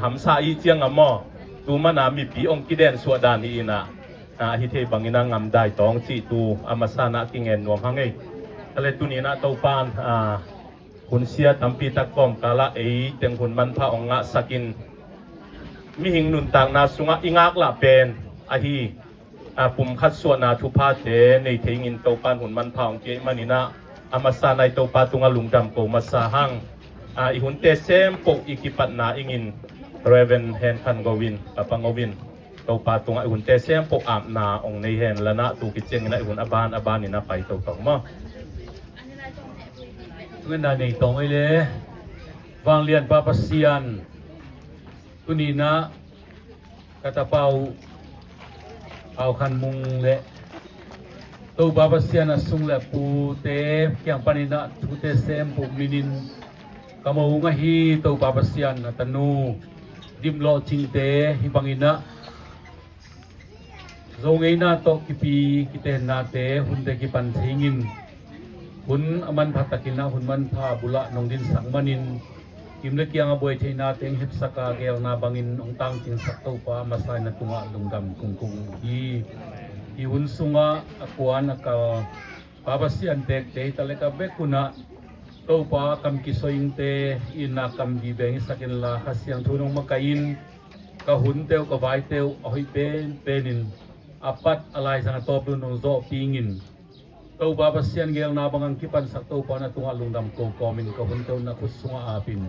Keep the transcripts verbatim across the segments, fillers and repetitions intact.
hamsa i ciang a maw, tu mana mipi ong kiden suah dan hi inah, a, hi thei bangin a ngamdai tawng cih tu a masa nah kingen nuam hang ei. Tale tuninah Topan, a, hun sia tampi tak kawmkalah ei teng hun manpha ong ngahsakin mihing nuntakna sungah i ngaklah pen ahi, a, pumkhat suahna thuphate nei thei ingin Topan hun manpha ong pia i maninah a masa nah i Topa tungah lungdam ko masa hang. A, i hunte sempoh i kipatna ingin Reverend Hen Khan Go in, Papa Ngo in, Topa tungah i hunte sempoh apna ong nei hen lanah tu kicianginah i hun a ban a baninah pai totong maw. Tungah nei tong ei le. Vanglian Pa Pasian, tuninah ka tapa uh Au Khan Mung le Topa Pasian a sung le pute kiang paninah thute sempoh minin ka mo ung ahi Topa Pasian a tanu Dim Lawh Cingte hi banginah Zo ngeina tawh kipi kitennate hunte kipan thei ingin hun a manpha takinah hun manpha bulah nong dinsak manin kim le kiang a buai theihna teng hepsaka gelna bangin ong tangcingsak Topa masa in a tungah lungdam kungkung hi. Hi hun sungah a kuan a kal Pa Pasian tekte hi taleka bek hunah Topa kam kisoingte inah kam bibeng hisak inla Kha Siangtho nong makaih in ka hunte uh ka vaite uh a hoih penpenin a pat a laizang a tawp dun nong zawhpingin Topa Pasian gelna bangang kipansak Topa na tungah lungdam ko kawmin ka hunte uh na khut sungah apin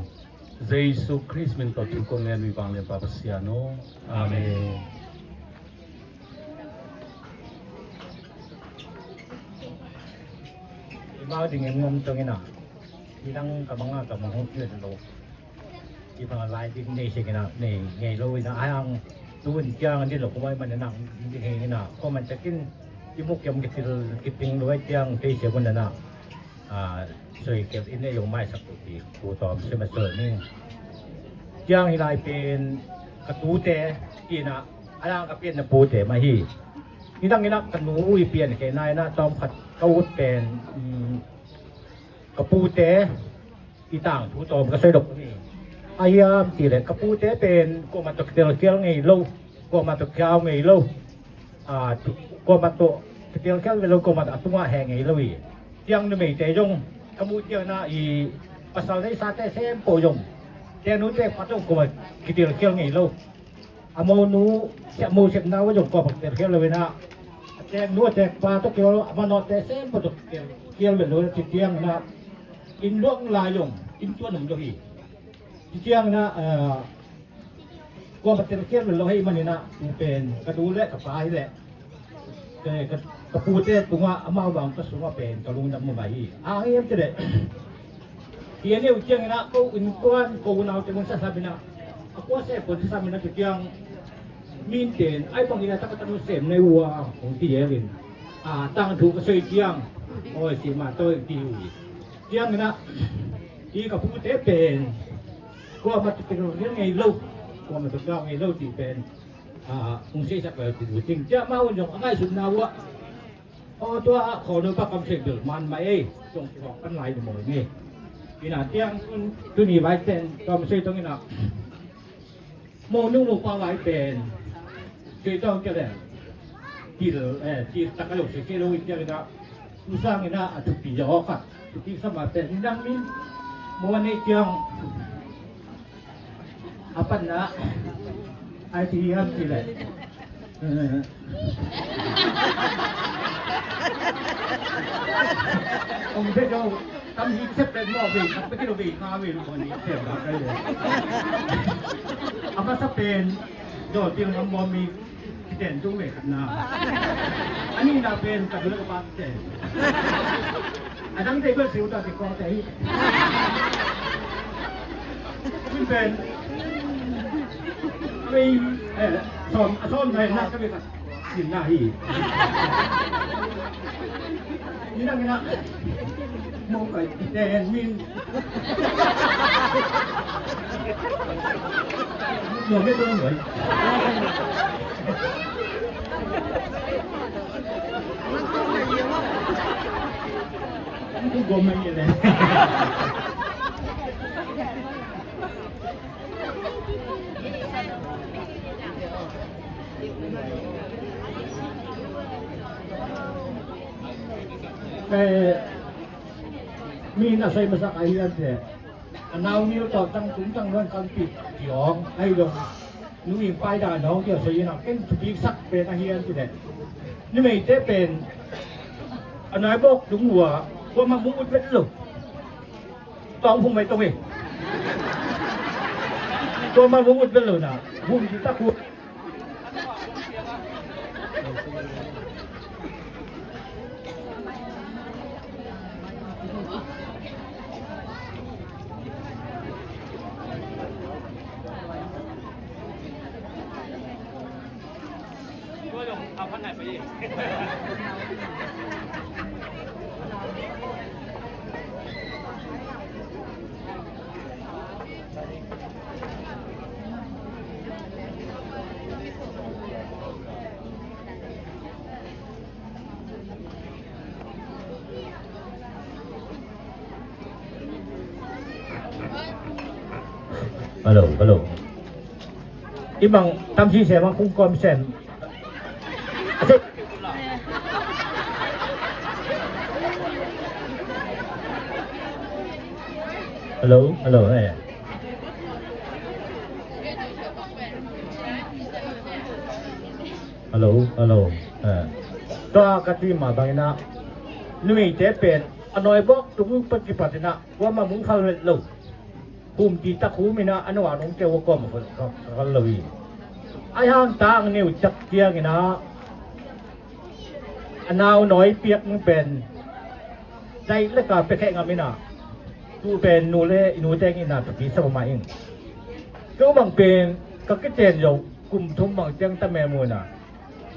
Jesu Khrist min tawh thu kong ngen uh hi vanglian Pa Pasian aw. Amen. I mau ding em ngom tong ina. I dang ka manga ka mangho kyo lo. I bang a lai ding nei sek ina, nei ngei lo ina, a hang tu in kiang an di lo kumai man ina, di ngei ina, ko man takin i muk kiam kitil kiting lo ai kiang kei se kun ina, a, soi kel in ei lo mai sak tu ti, ku tom se ma soi ni. Kiang hi lai pen ka tute, ina, a hang ka pen na pute ma hi. I dang ina ka nu i pian kei na ina tom khat ka ut pen, um, ka pute, i tangthu tawm ka soi dok ni. A hiam ti le ka pute pen kuamah tawh kitelkhial ngei lo, kuamah tawh khiau ngei lo. A, tu-, kuamah tawh kitelkhial ngei lo, kuamah tawh a tungah heh ngei lo hi. Tiang numeite zong ka muh tiang na i pasal neisate sempoh zong, te nu te pa tawh kuamah kitelkhial ngei lo. A monu, a mosepna uh zong kuamah telkhial lo inah. A teknu a tekpa tawh kei lo, a manawhte sempoh tawh telkhial lo inah, ci tiang inah. Inn luang lai zong, inn tuan om lo hi. Ci tiang inah, ah, kuamah telkhial lo hi man inah, tu pen, ka du le, ka pa hi le. Ka, ka, ka pute tungah amau bang ka sungah pen ka lungdam mahmah hi. A hang hiam cih leh, hi a neu ciangin ah ko innkuan ko unaute mun sasam in ah a kua se pon sasam in ah tu ciang minte in ai bangin ah takatanu sem nei uh a hong ti hial in, a, tangthu ka soi ciang, oi, si mah toi ti uh hi. Ciangin ah hi ka pute pen kuamah tawh telkhial ngei lo, kuamah tawh khiau ngei lo ti pen, a, hong seisak lel tu uh cing. Ciah mah un zong a ngaihsutna uh ah, aw, tua khawlno pa kam sek bel man mah ei, zong kizawk pan lai ni maw ni. Ina tiang tun, tuni vai ten tawm sei tong ina. Mo nung nung pa vai pen sei tong kia le. Til, eh, til tak a lo sei sei lo i tiang ina. Usang ina a thupi zaw khat. Thupi sama pen nang min mo nei tiang. A panna ai ti hiam cih leh, eh, om ve zo, tam hi sep pen maw ve, tam pe kilo ve, nga ve, lo ni sep la kai ve. A masa pen zo til ngam maw mi. Kiten tung ve khatna. A nihna pen ka dul ka pa kiten. A dang te bel siu ta ti kong te hi. Min pen. A vei, eh, som, a som na na ka ve ka. Sin na hi. Ni na, ni na. Mo kai kiten min. Nuam mei tua nuam. Tua gom mei le. Eh, mi na sai masak ahi an te. A nau ngil tawh tang tung tang luan kalpit ti awng ahi dong. Nu ing pai dan awng kia sai in a ken thupi sak pen ahi an ti le. Ni mei te pen a nai bawk tung hua hua ma mu ut vet lo. Tawng phung mai tong e. Tua ma mu ut vet lo na. Hum ti tak hu. Hello, hello. I bang tam si se bang kung kom sen. Hello, hello, eh. Hello, hello. Eh. Tua ka ti ma bangin ah numeite pen a nawi bawk tung pat kipat in ah kuamah mung khal het lo. Hum ti tak hum in ah a nuam nung te ua kuamah khal, khal, khal lo hi. Ai hang tang neu tak tiang in ah a nau nawi piak ning pen daih leka pia kheh ngam in ah tu pen nu le i nu teng in ah thupi sa mah ing. Keu bang pen ka kiten zo kum thum bang tiang ta me mu in ah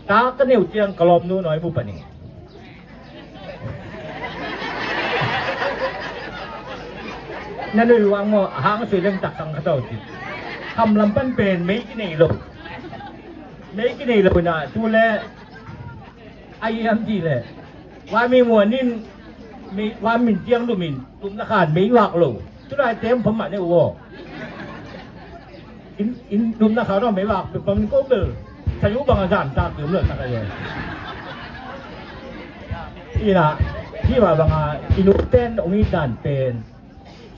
ta ka neu tiang ka lawm nu nawi mu pan ing. Na nui wang maw a hang sui leng tak sang kha tau ti. Kham lam pan pen mei ki nei lo. Mei ki nei lo in ah tu le a i am ti le. Wa mi muan in mi wa min tiang lum in tum na khan mei wak lo. Tu lai tem pham mah ne u aw. In, in tum na khan mei wak pe pham in ko bel. Sa yu bang a zan tak tum lo tak a ye. Ina hi ma bang a i nu ten ong i dan pen.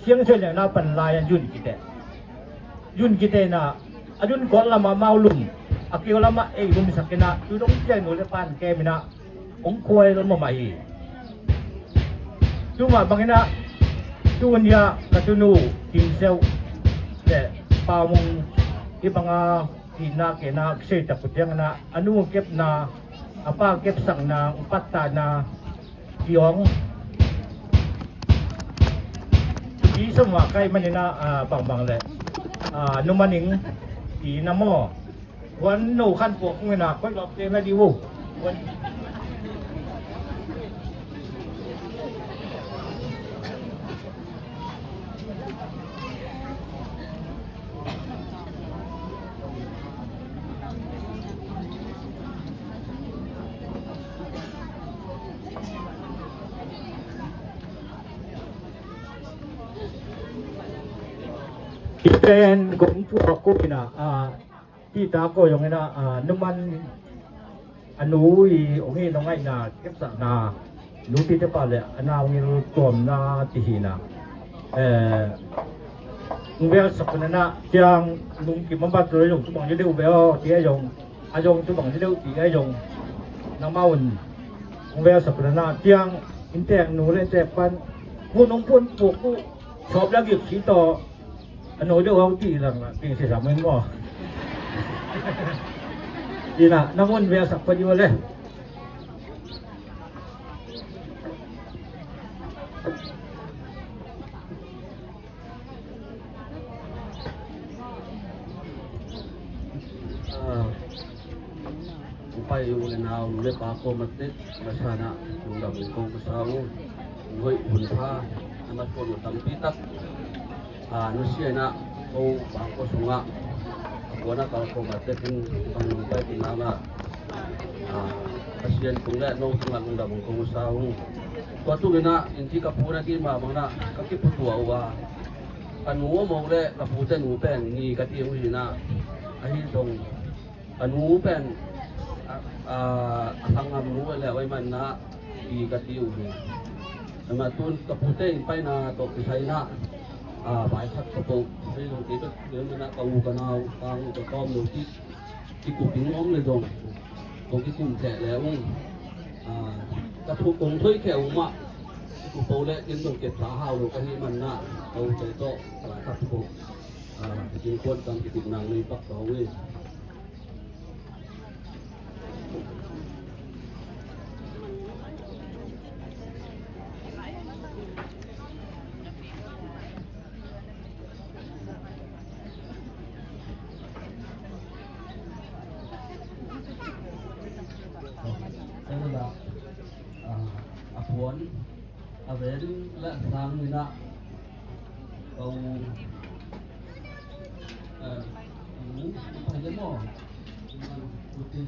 Siang suai leng nau pan lai an yun kite. Yun kite na a yun kawt lamah mau lum a keu lamah ei lum sak in ah tu dong ciang nu le pan kem in ah hong khuai lo mahmah hi. Tu mah bang in ah tu hun hi ah ka tunu Kim Seuh le Pa Mung hi bang a hihna kehna kisei tak uh ciang in ah a nu kepna a pa kepsakna hong pattahna Kiong. Ki som ah kai manin ah, ah, bangbang le, ah, numaning ki na maw. Wan no khan puak kung in ah koi lawp te na di uh. Wan. Iten kong puak ko ina, ah, Peter ko yong ina, ah, numan a nu i ong hi nong ngaihna kepsakna nupi te pa le a nau ngil tuamna ti hi na. Eh, ong vel sak na na ciang nung ki mambat lo yong tu bang deuh ve aw ti a yong a yong tu bang deuh ti a yong nangmah un ong vel sak na na ciang inntek nu le inntek pan hun ong puan puk uh sawp le gik si tawh. A nawi deuh hau ti lang la ting si sam in maw. Ina nang un ve sak pa di wale. Ah. Upai u le nau nu le pa ko matte masana lungdam in ko masa u. Ngoi hun pha na mat ko nu tampi tak. A nusia ina ko bang ko sunga a ko na kal ko matte kin bang lung pai kin na na. A Pasian tung le no tung a lungdam in ko masa u. Ko tung ina in ti ka pu na ki ma bang na ka ki pu tua u a. Ka nu mo le ka pu te nu pen ni ka ti u ina. A hi tong Ka nu pen a, a, a sanggam nu le oi man na Pi ka ti uh hi. Ama tun ka pute in paina tawh kisai na, a, vai khat ka po. Hei lo kei ka, ka u ka nau, ka u ka tawm lo ti. Kikup ding om le zong kong kikum theh le ung. A, ka thu kong thoi khia ung mah. Kikup po le ken zong kep sa hau lo ka hi man na, ka u te tawh vai khat ka po. A, kin kuan kam kikup nang nei pak ka ung e. A puan a ven le a sang in ah ka u, eh, u pai le maw? Putin.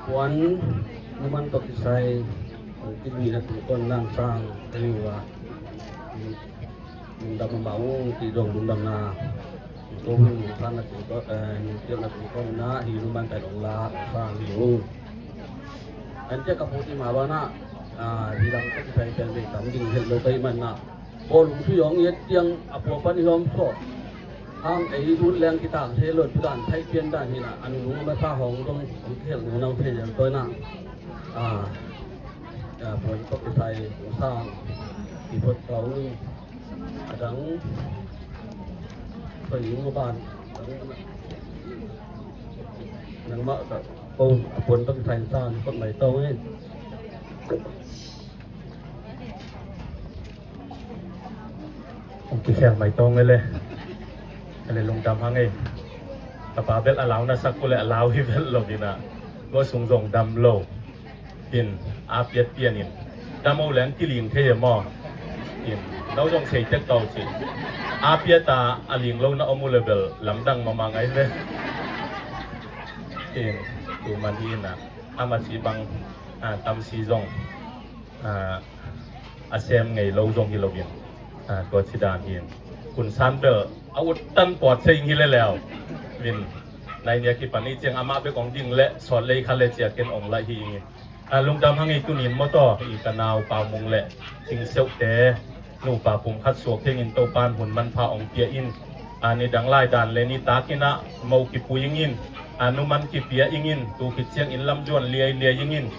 Puan numan tawh kisai, kibuina tungtawn langsang ka hi uh a, lungdam a mah ung ti dong lungdamna ko hun lungsanna tungtawn, eh, lungpiakna tungtawn na hi numan pen ong la ong sang hi uh. Antia ka puti mah banah, ah, hi lam tawh kisai pen vei tam ding helh lo ka hih manah Bawlung sui hong i et tiang a pua pan i hawm sawh hang ei ut leng kitak thei lo, tu dan thai pian dan hi na, a nunung a masa hong dong hong kihel nunau thei leng toi na. A, a puan tawh kisai hong sang i phot kau in a dang thoi ung a ban nangmah ka ko a puan tawh kisai hong sang i phot mai tawh in. Hong kikhel mai tawng e le. E le lungdam hang ei. Ka pa bel a lau na sak ku le a lau hi vel lo dina. Tua sung zong dam lo. In a piat pian in. Dam o leng kiling thei e maw. In no zong sei tek kau ci. A piat a a ling lo na om u le bel lamdang mama ngai ve. In tu man hi na. Ama ci bang a tam si zong. A, a sem ngei lo zong hi lo in, a, tua ci dan hi in. Kun san bel a ut tan pawt se ing hi le leu. Vin nai nia kipan i ciang amah bek ong ding le sawt lei kha le cia ken ong lai hi ing. A, lungdam hang ei tunin mawtaw i ka nau Pau Mung le Cing Seuh te nupa pum khat suak tengin Topan hun manpha ong pia in. A, ni dang lai dan le ni takin ah mo kipui ingin, a, numan kipia ingin, tu khit ciangin lamzuan liailiai ingin,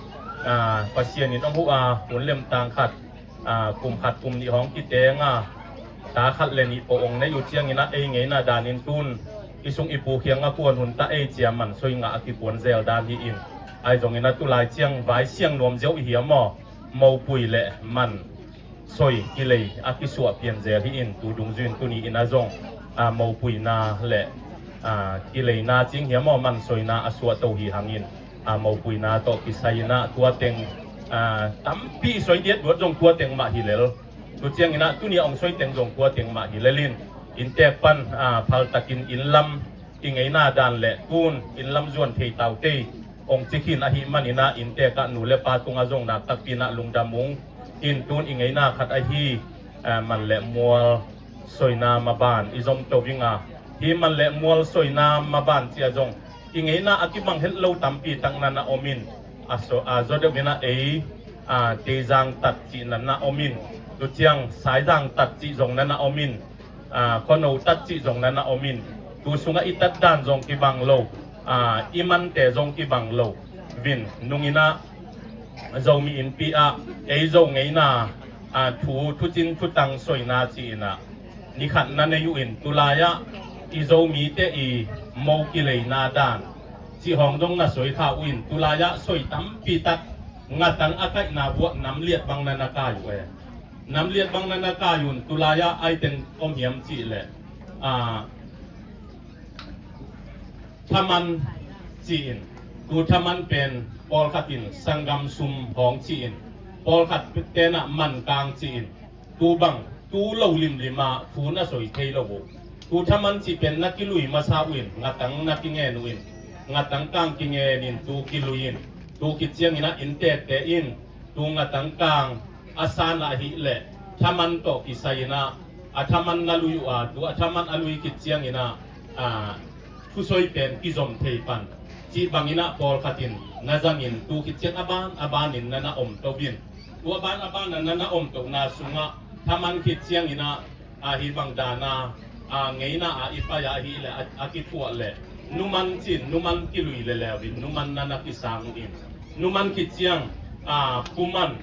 a, Pasian in ong huh a, hun lemtang khat, a, kum khat kum nih hong kiteng a, ta khat le nih pawh ong nei uh ciangin ah ei ngeina danin tun i sung i pu khiang a kuan hun ta ei cia man soi ngah a kipuan zel dan hi in. Ai zongin a tu lai ciang vai siang nuam ziau i hiam aw, mopui le man soi kilei a kisuah pian zel hi in, tu dungzui in tuni in a zong, a, mopuina le, a, kileina cing hiam aw, mansoina a suah to hi hangin, a, mopuina tawh kisai inah tua teng, a, tampi soi diatduat zong tua teng mah hi lel. Tu ciang inah tuni a hong soi teng zong tua teng mah hi lel in, inntek pan, a, phaltakin inn lam i ngeina dan le tun inn lam zuan thei tautei hong ci khin ahih man inah inntek ah nu le pa tungah zong nak takpi inah lungdam ung. In tun i ngeina khat ahi, a, man le mual soina maban i zom to ving a, hi man le mual soina maban ci a zong i ngeina a kibang het lo tampi tak na na om in, a, so, a, zaw deuh inah ei, a, Teizang tat cih na na om in, tu ciang Saizang tat cih zong na na om in, a, Khuano tat cih zong na na om in, tu sungah i tat dan zong kibang lo, a, i mante zong kibang lo. Vin nung inah Zomi Innpi ah ei Zo ngeina, a, thu, thucin thutang soina ci inah ni khat na nei uh in, tulai-ah i Zomite i mo kileina dan cih hong zong na soi kha uh in, tulai-ah soi tampi tak ngatang a kaihna vuah nam liat bang na na kai uh e. Nam liat bang na na kai un, tulai-ah ai teng om hiam cih leh, a, thaman ci in, tu thaman pen pawlkhat in sanggam sum hong ci in, pawlkhat tenah mankang ci in, tu bang tu lo limlim ah thu na soi thei lo uh. Tu thaman cih pen na kilui masa uh in, ngatang na kingen uh in, ngatang kang kingen in tu kilui in, tu khit ciang inah inntekte in tu ngatang kang a san ahih leh thaman tawh kisai inah a thaman na lui uh a, tu a thaman a lui khit ciang inah, a, thusoi pen kizom thei pan cih bang inah pawlkhat in na zang in, tu khit ciang a ban a ban in na na om to vin. Tu a ban a ban a na na om tona sungah thaman khit ciang inah, a, hih bang dan a, a, ngeina a i pai ahih leh a, a kithuah leh numan cin, numan kilui leleu in numan na na kisang uh in, numan khit ciang, a, puman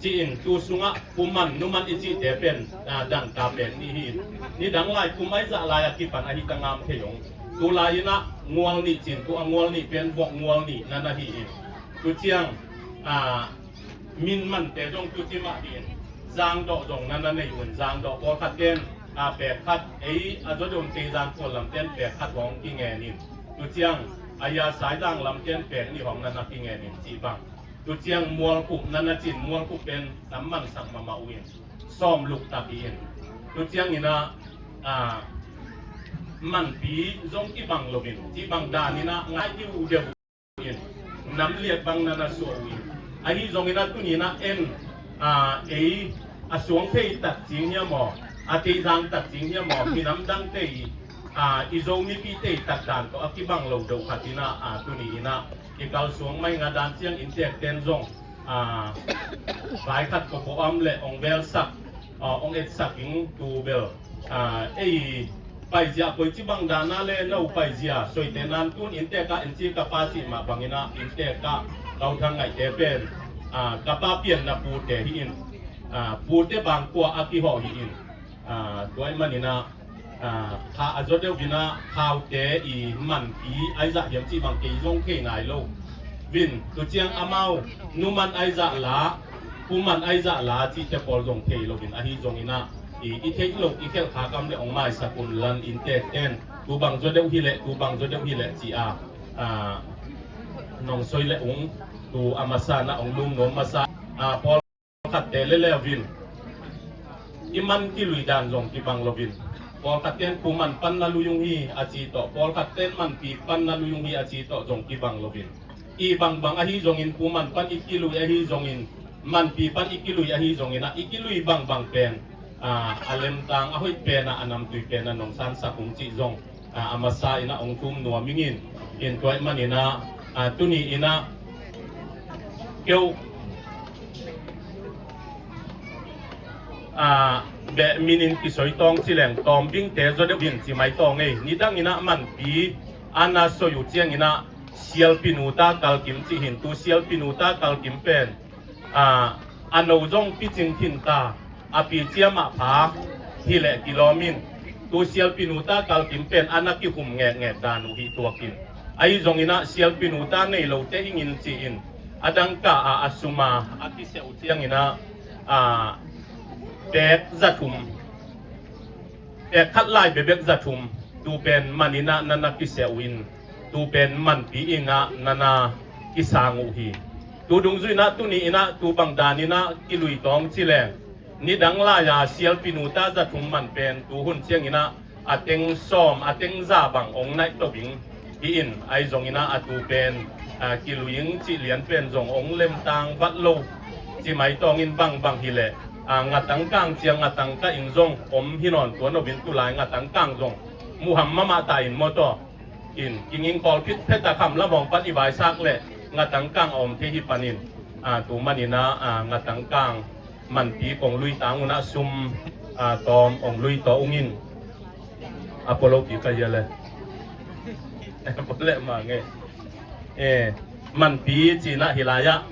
ci in, tu sungah puman numan i cihte pen, a, dangka pek ni hi in. Nidang lai kum aizah lai a kipan ahi ta ngam thei ong. Tu lai inah ngual nih cin, tu a ngual nih pen vok ngual nih na na hi in. Tu ciang, a, min mante zong tu ci mah hi in. Zangdawh zong na na nei un, zangdawh pawlkhat ten, a, pek khat, ei a zaw deuh Teizang kual lam ten pek khat hong kingen in. Tu ciang a ya Saizang lam ten pek nih hong na na kingen in cih bang. Tu ciang mualkhup na na cin, mualkhup pen tam mansak mahmah uh in, sawm luk tak hi in. Tu ciang inah, a, manpi zong kibang lo in, cih bang dan inah ngai deuhdeuh in, nam liat bang na na suah uh in. Ahi zong inah tuni inah en, a, ei a suang thei tak cing hiam aw, a Teizang tak cing hiam aw, minam dangte i, a, i Zo mipite i tak dan tawh a kibang lo deuh khat inah, a, tuni inah i kalsuang mai nga dan ciang inntek ten zong, a, vai khat ko pawh om leh ong velsak, a, ong etsak ing tu bel, a, ei paizia koi ci bang dan a le no paizia soite nan tun inntek ah in ci ka pa cih mah bang inah inntek ah Kau Thang Ngaihte pen, a, ka pa pianna pute hi in, a, pute bang kua a kihawh hi in, a, tua ahih man inah, a, kha a zaw deuh inah khaute i manpi aizah hiam cih bang kei zong kei nai lo. Vin tu ciang amau numan aizah la, puman aizah la cihte pawl zong thei lo in, ahi zong inah i, i theih lo i khelh kha kam le ong maisak un lan inntek ten tu bang zaw deuh hi leh, tu bang zaw deuh hi leh ci a, a, nong soi le ung, tu a masa na ong lum nuam masa, a, pawl khatte leleu in i man kilui dan zong kibang lo in, pawlkhat ten puman pan na lui ung hi a ci tawh, pawlkhat ten manpi pan na lui ung hi a ci tawh zong kibang lo in, i bangbang ahi zongin, puman pan i kilui ahi zongin, manpi pan i kilui ahi zongin ah, i kilui bangbang pen, a, a lemtang a hoih pen ah, a namtui pen ah nong sansak ung cih zong, a, a masa inah ong thum nuam ing in, in tua ahih man inah, a, tuni inah keu, a, beh min in kisoi tawng ci leng tawm bingte zaw deuh in ci mai tawng ei. Nidang inah manpi a na soi uh ciang inah sialpinu ta kalkim cih hin, tu sialpinu ta kalkim pen, a, a no zong picing khin ta, a pi ciam ah pha hi leh kilawm in, tu sialpinu ta kalkim pen a na kihum ngekngek dan uh hi tuak in. Ahi zong inah sialpinu ta nei lote ing in ci in, a dangka a, a sum a, a kisiah uh ciang inah, a, pek za thum, pek khat lai bebek za thum, tu pen man inah na na kisiah uh in, tu pen manpi inah na na kisang uh hi. Tu dungzui inah tuni inah tu bang dan inah kilui tawng ci leng, nidang lai-a sialpi nu ta za thum man pen tu hun ciang inah a teng sawm a teng za bang ong naih to bing hi in, ahi zong inah a tu pen, a, kilui ing cih lian pen zong ong lemtang vat lo. Ci mai tawng in bangbang hi leh, a, ngatang kang ciang ngatang ka ing zong om hi nawn tuan lo in, tu lai ngatang kang zong muham mahmah ta in maw taw. In kinging khawl phit phet a kham lam hong pan i vaisak leh ngatang kang a om thei hi pan in, a, tu man inah, a, ngatang kang manpi kong lui tang unah sum, a, tawm ong lui tawh ung in. A polo pi ka ia le. Polo le ma nge. E, manpi ci inah hi lai-ah,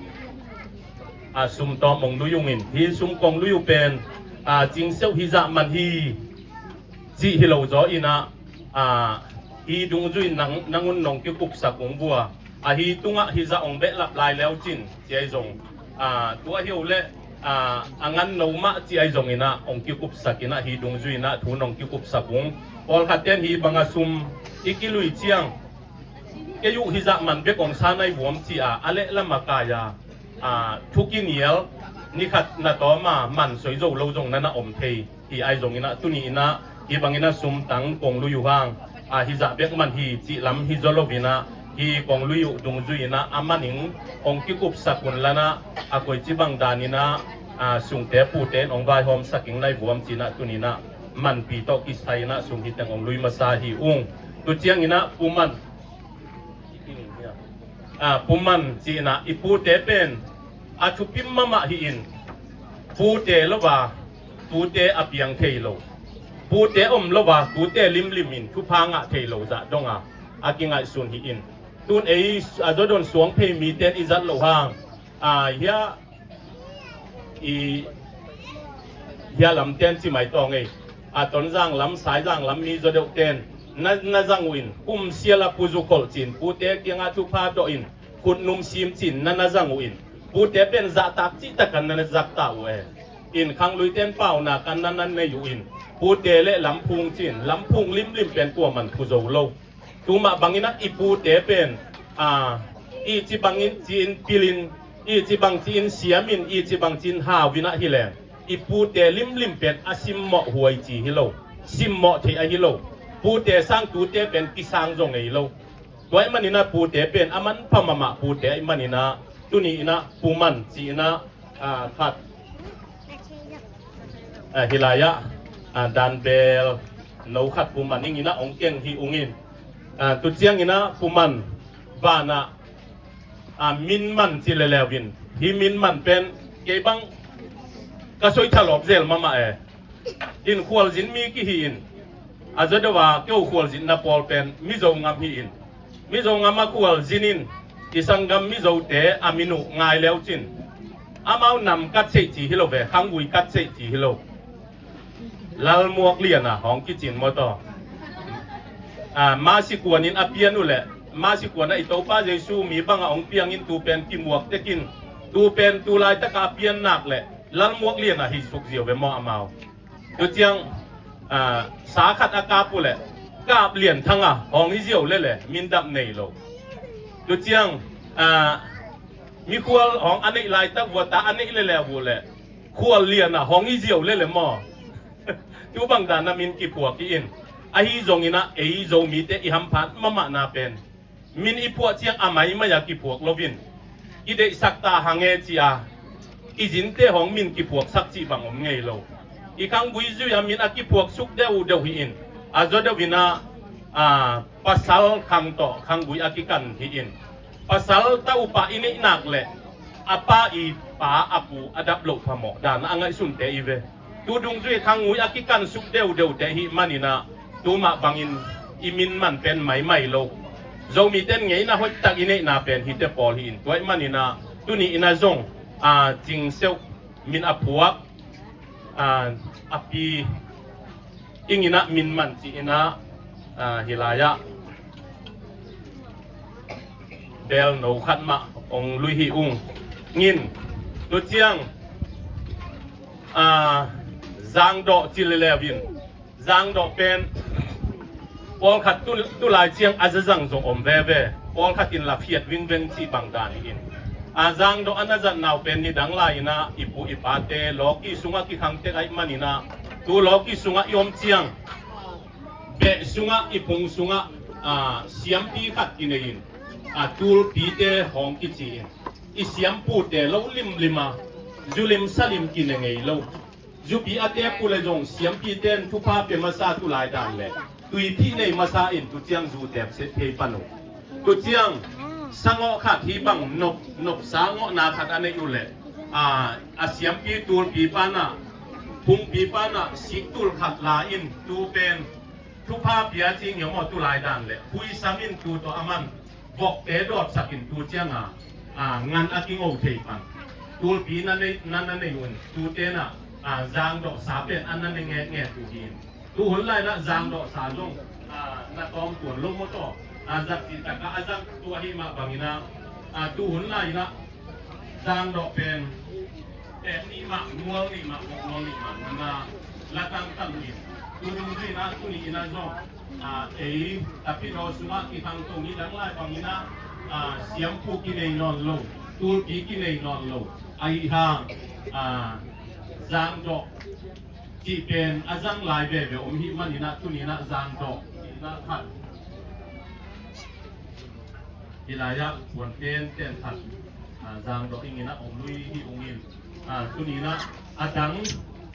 a, sum tawm ong lui ung in. Hi sum kong lui uh pen, a, cingseuh hi zah man hi cih hi lo zaw inah, a, hi dungzui nang, nang un nong kikupsak ung vua. A, hi tungah hi zah ong behlap lai leu cin ci ahi zong, a, tu ahi uh leh, a, a ngan no mah ci ahi zong inah ong kikupsak inah hi dungzui inah thu nong kikupsak ung. Pawlkhat ten hi bang a sum i kilui ciang kei uh hi zah man bek ong sa nai vuam ci a, a leh lam a kai a, a, thu kinial ni khat na tawm a man soi zo lo zong na na om thei hi. Ahi zong inah tuni inah hi bang inah sum tang kong lui uh hang, a, hi zah bek man hi cih lam hi zaw lo inah hi kong lui uh dungzui inah a man ing ong kikupsak un la inah, a, koici bang dan inah, a, sungte pute in ong vaihawmsak ing nai vuam ci inah tuni inah manpi tawh kisai inah sum hi teng ong lui masa hi ung. Tu ciang inah Pu Man, a, Pu Man ci inah i pute pen a thupim mahmah hi in, pute lo a tute a piang thei lo, pute om lo a tute limlim in thupha ngah thei lo zah dong a, a kingaihsun hi in. Tun ei a zawdon suang phei mi ten i zat loh hang, a, hia i hia lam ten ci mai tawng ei, a, Tonzang lam, Saizang lam mi zaw deuh ten na, na zang uh in, kum sial a Pu Zu Kholh ci in pute kiangah thupha dawh in, khutnum sim ci in na na zang uh in, pute pen zahtak cihtak a na na zak ta uh e. In khanglui ten paunak a na na nei uh in, pute le lamphung ci in, lamphung limlim pen kuaman phu zo lo. Tu mah bang inah i pute pen, a, i ci bang in ci in pil in, i ci bang ci in siam in, i ci bang ci in hau inah hi leng, i pute limlim pen a simmawh huai ci hi lo, simmawh theih ahi lo. Pute sang tute pen kisang zaw ngei lo. Tua ahih man inah pute pen a manpha mahmah pute ahih man inah tuni inah Pu Man ci inah, a, khat, a, hi lai-ah, a, dan bel no khat Pu Man ing inah ong keng hi ung in. A, tu ciang inah Pu Man vanah, a, min man ci leleu in, hi min man pen kei bang ka soi thalawp zel mahmah e. In khualzin mi kihi in, a zaw deuh a keu khualzinna pawl pen Mizo ngam hi in, Mizo ngam a khualzin in i sanggam Mizote a min uh ngai leu cin, amau nam kat seih ci hi lo ve, khanggui kat seih ci hi lo. Lalmuak Lian a hong kici in maw taw. A, Mercy Kuan in a pian uh leh, Mercy Kuan ah i Topa Jesu mi bang a hong piang in tu pen kimuak tek in, tu pen tu laitak a pian nak leh Lalmuak Lian a hi suk ziau ve maw amau. Tu ciang, a, sa khat a kap uh leh Kap Lian Thang a hong hi ziau leleh min dap nei lo. Tu ciang, a, mikhual hong a neih laitak vua ta a neih leleh uh leh Khual Lian a hong hi ziau leleh maw. Tu bang dan a min kiphuak hi in, ahi zong inah ei Zomite i hamphat mahmahna pen min i phuah ciang a maimai a kiphuak lo in, i deihsak ta hang e ci a i zinte hong min kiphuaksak cih bang om ngei lo. I khanggui zui a min a kiphuak suk deuhdeuh hi in, a zaw deuh inah, a, pasal khang tawh khanggui a kikan hi in, pasal ta upa i neih nak leh a pa i pa a pu a dap loh phamawh dan a ngaihsunte i ve. Tu dungzui khanggui a kikan suk deuhdeuhte hi man inah tu mah bangin i min man pen maimai lo. Zomite in ngeina hoihtak i neihna pen hite pawl hi in, tua ahih man inah tuni inah zong, a, cingseuh min a phuak, a, a pi ing inah min man ci inah, a, hi lai-ah bel no khat mah ong lui hi ung. Ngin tu ciang, a, Zangdawh ci leleu in, Zangdawh pen pawlkhat tu, tu lai ciang a zazang zong om veve. Pawlkhat in la phiat vingveng cih bang dan hi in. A, zangdawh a na zatna uh pen nidang lai-in ah i pu i pate lawki sungah kikhang tek ahih manin ah, tu lawki sungah i om ciang beh sungah, i phung sungah, a, siampi khat kinei in, a, tulpite hong kici in, i siampute lo limlim a, zulim salim kine ngei lo. Zupi a tep uh leh zong siampite in thupha pia masa, tu lai dan leh tuiphih nei masa in, tu ciang zu tep set thei pan uh. Tu ciang sangawh khat hih bang nop, nopsa ngawhna khat a neih uh leh, a, a siampi tulpi pan ah, phungpi pan ah siktul khat la in, tu pen thupha pia cih ngiau maw, tu lai dan leh huisam in tu tawh a man vokte dawtsak in, tu ciang a, a, ngan a kingo thei pan. Tulpi na nei, na, na nei un, tute na, a, zangdawhsa pen a na ne ngetnget uh hi in. Tu hun lai-in ah zangdawhsa zong, a, na tawm tuan lo maw taw. A, zat cih takah a zang tu ahih mah bangin ah, a, tu hun lai-in ah zangdawh pen, eh, nih mah, mual nih mah, vok mual nih mah, na la tangtang uh in. Tu dungzui-in ah, tuni-in ah zong, a, ei Tapinaw sungah kikhang to nidang lai bangin ah, a, siampu kinei nawn lo, tulpi kinei nawn lo. Ahih hang, a, zangdawh cih pen a zang lai veve om hih manin ah, tuni-in ah zangdawh cihna khat hih lai-ah puan tenten khat, a, zangdawh ing in ah om lui hi ung in, a, tuni-in ah a dang,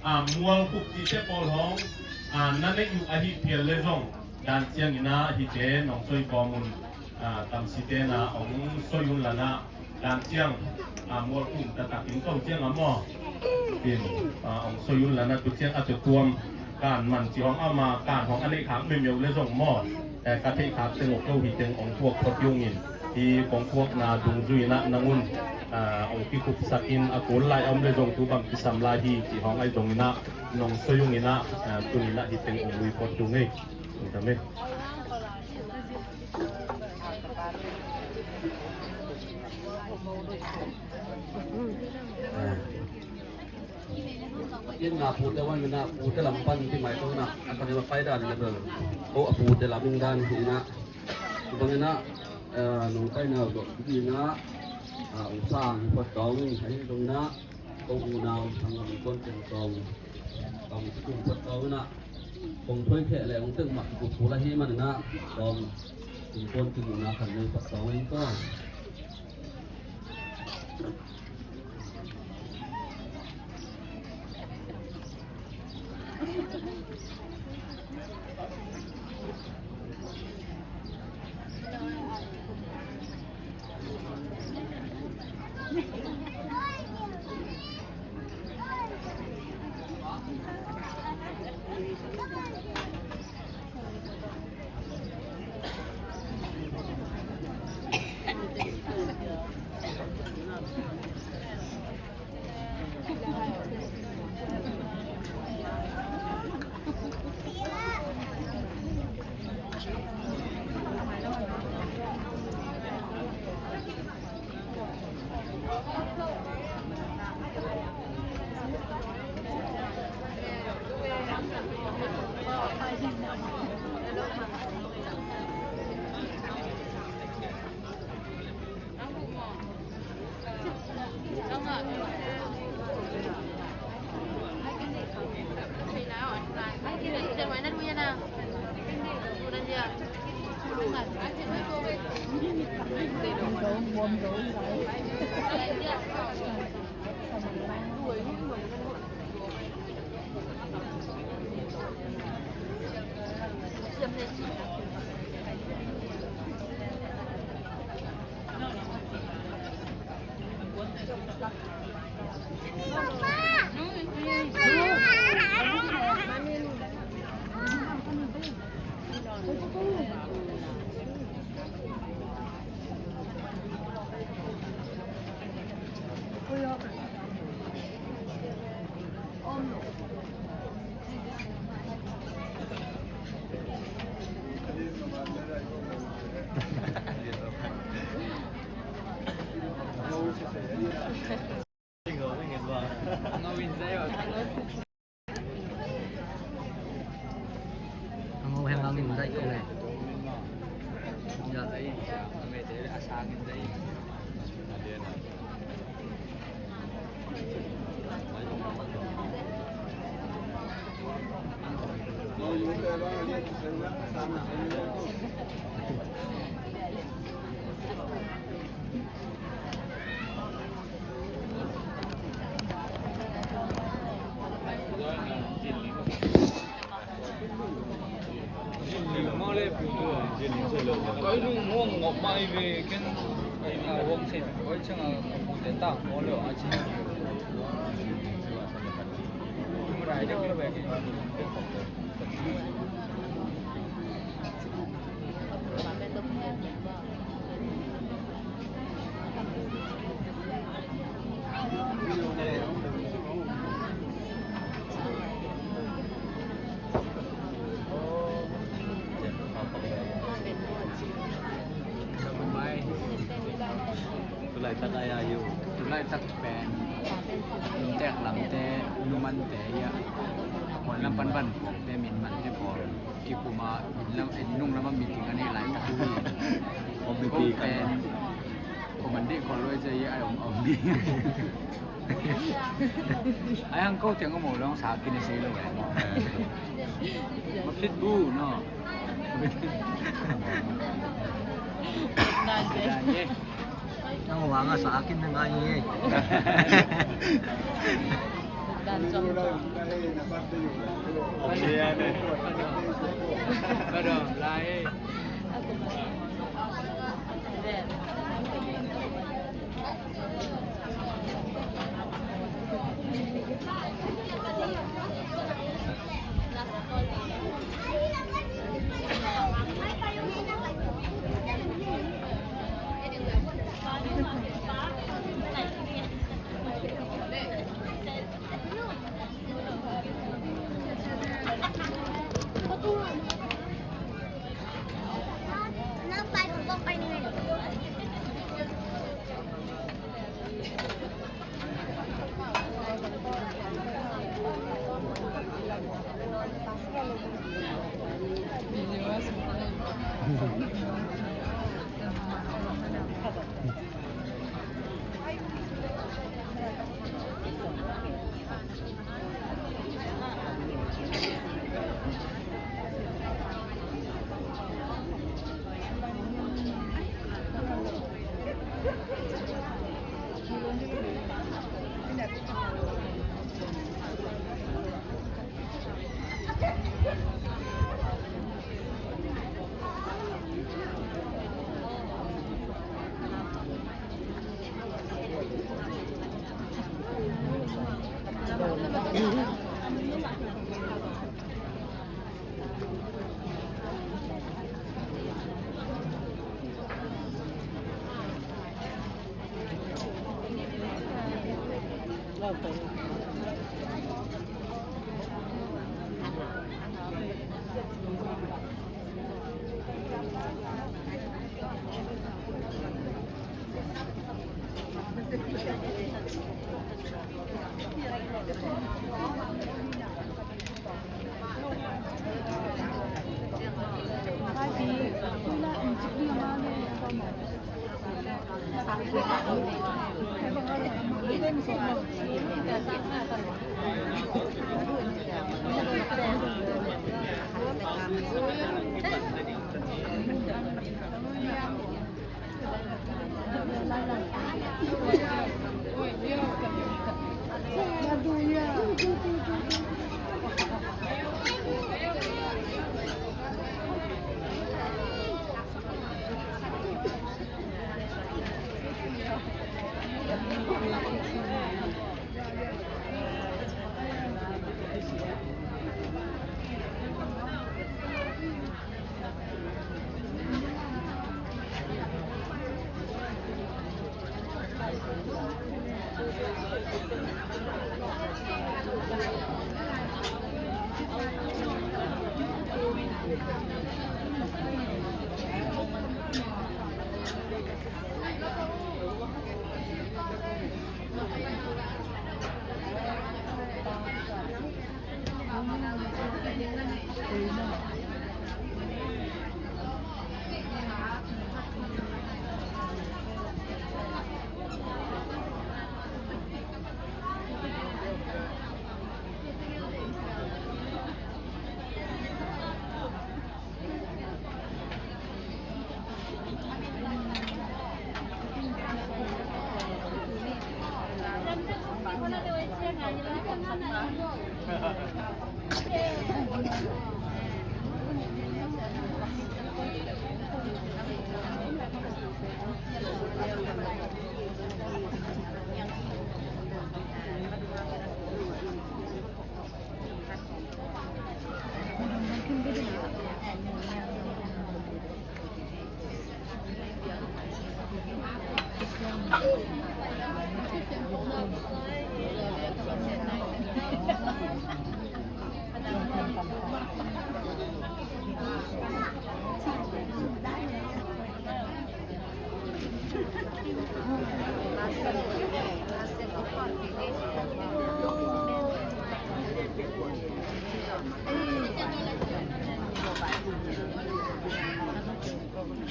a, mualkhup cihte pawl hong, a, na neih uh ahih phial leh zong dan ciangin ah hihte nong soi kawm un, a, tamsite na hong soi un la na, dan ciang, a, mualkhup taktak in ko ciang a maw, in, a, hong soi un la na, tu ciang a tuamtuam kan man cih hong, ama kan hong a neih khak miumiau leh zong maw, eh, ka theih khak teng uk lo hi teng hong puak phot hi ung in. Hih kong puakna dungzui-in ah nang un, a, hong kikhupsak in, a kul lai a om leh zong tu bang kisam lai hi cih hong ahi zongin ah nong soi ung in ah, a, tuni-in ah hih teng hong lui phot hi ung ei. Tung tam ei. Inn na pute wan ina, pute lam pan ti mai tong na, a pan ina pai dan ina bel. O, a pute lam in dan ina. Bang ina, eh, nong pai na do ina, a, ong sang pat tong in, ai tong ina, ko u na ong sang ong kon teng tong. Tong tung pat tong ina. Kong thoi khe le ong teng mak ku pu la hi man ina. Tong tung kon tung ina kan nei pat tong in ko. Tulaitak a, a, tulaitak pen inntek lamte, numante ia, a kuan lam pan van puakte, min mante pawl kipuma inn lam, inn nung lama meeting a neih laitak uh hi. Ko pen ko man dih ko luai cia ia a om om dih. Ai hang ko tiang a mo long sa kin a si lo eh. Ma phit bu no. Nang wang a sa kin na ngai ye.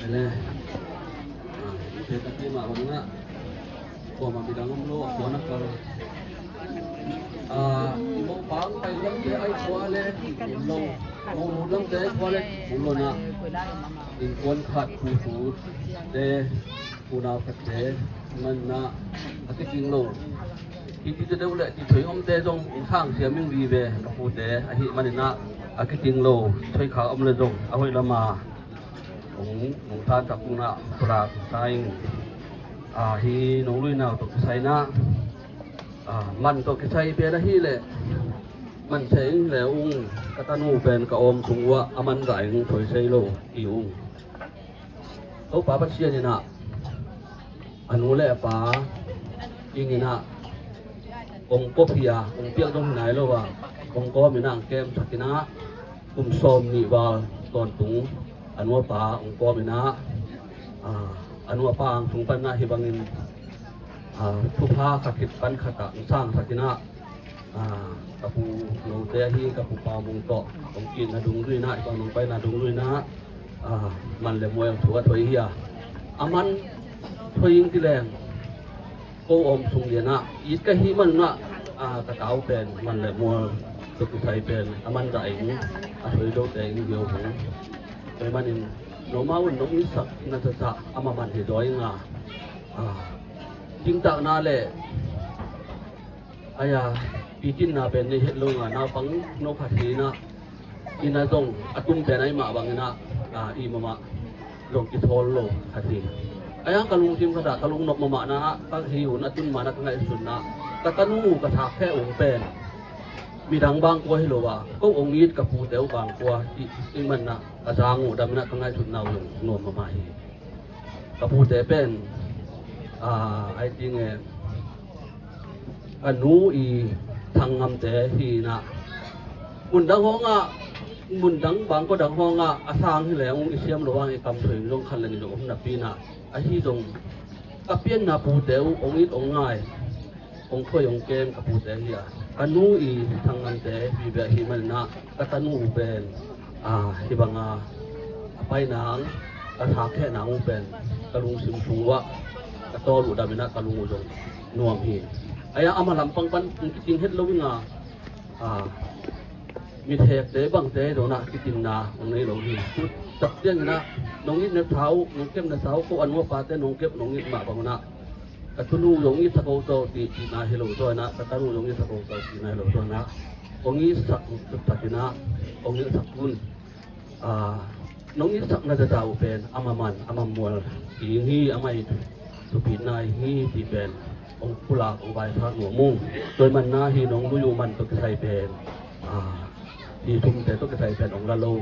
Ele. Ah, ite tapi ma bang na. Ko ma bidang om lo, ko na kal. Ah, mo pang pai lam te ai ko ale lo. Mo lam te ai ko ale lo na. Innkuan khat pu tu te, unau khat te man na a kiting lo. Hiti te deuh le ti thoi om te zong sang siam ing vive ka pute ahi manin ah a kiting lo. Thoi kha om le zong a hoih lama ong, ong tan tak ung na pra sa ing. Ah, hi nong lui nau tawh kisai na, ah, man tawh kisai pen ahi leh man se ing le ung, ka tanu pen ka om sung uah a man zah ing thoi sei lo hi ung. Topa Pasian in ah a nu le a pa ing in ah ong kop hi a, ong piak dong hi nai lo a, ong kawm in ah ong kemsak in ah kum sawm nih val tawntung a nu a pa ong kawm in ah, ah, a nu a pa ang sung pan ah hi bangin, ah, thupha khat khit pan khat ah ong sangsak in ah, ah, ka pu Lote ahi ka pu Pau Mung tawh ong kihna dungzui in ah, hi bang nong paina dungzui in ah, ah, man le mual thu a thoi hi a, a man thoi ing ti leng ko om sung lian ah it ka hi man ah, ah, ka tau pen man le mual tawh kisai pen a man zah ing, a thoi lo te ing viau hong. Tua manin noma un nong itsak na caca a maman hi dawi ing a, ah, dingtak na le aya, pitinna pen nei het lo nga, naupang no khat hi in ah, inn ah zong a tum pen ahi mah bangin ah, ah, i mamah zong kithawl lo khat hi. Ahi hang ka lungsim khat ah ka lungnop mahmahna ah ka hi un a tun man ah ka ngaihsutna, ka tanu ka sak khe ung pen midang bang kua hi lo a, ko ong it ka pute uh bang kua i, i man ah ka zang uh dam in ah ka ngaihsutna uh zong nuam mahmah hi. Ka pute pen, ah, ai ting e, ka nu i thang ngamte hi in ah, mun dang hawng ah, mun dang bang ko dang hawng ah a sang hi leng ung i siam lo hang i kam thoi zong khat le nih zong om napi in ah, ahi zong ka pianna pute uh ong it ong ngai, ong khoi ong kem ka pute hi a, ka nu i thang ngamte vive ahi man in ah ka tanu uh pen, ah, hi bang a, a pai nang, ka sak khe nang uh pen ka lungsim sung uah ka tawl uh dam in ah ka lung uh zong nuam hi. Ahi a, ama lampang pan ong kiting het lo ing a, ah, mithekte bangte dawn ah kitinna ong nei lo hi. Tu tak ciang in ah nong it na sau, nong kep na sau, ko a nu a pate nong kep nong it mah bang un ah ka tanu zong itsak ko tawh ti, ti na hi lo tua in ah, ka tanu zong itsak ko tawh ti na hi lo tua in ah, ong itsak, itsak in ah, ong itsak un. Ah, nong itsak na caca uh pen a maman, a mamual ing hi, a mai thupitna ing hi ti pen ong pulak, ong vaisak nuam ung. Tua man na hi nong lui uh man tawh kisai pen, ah, hi thumte tawh kisai pen ong la lo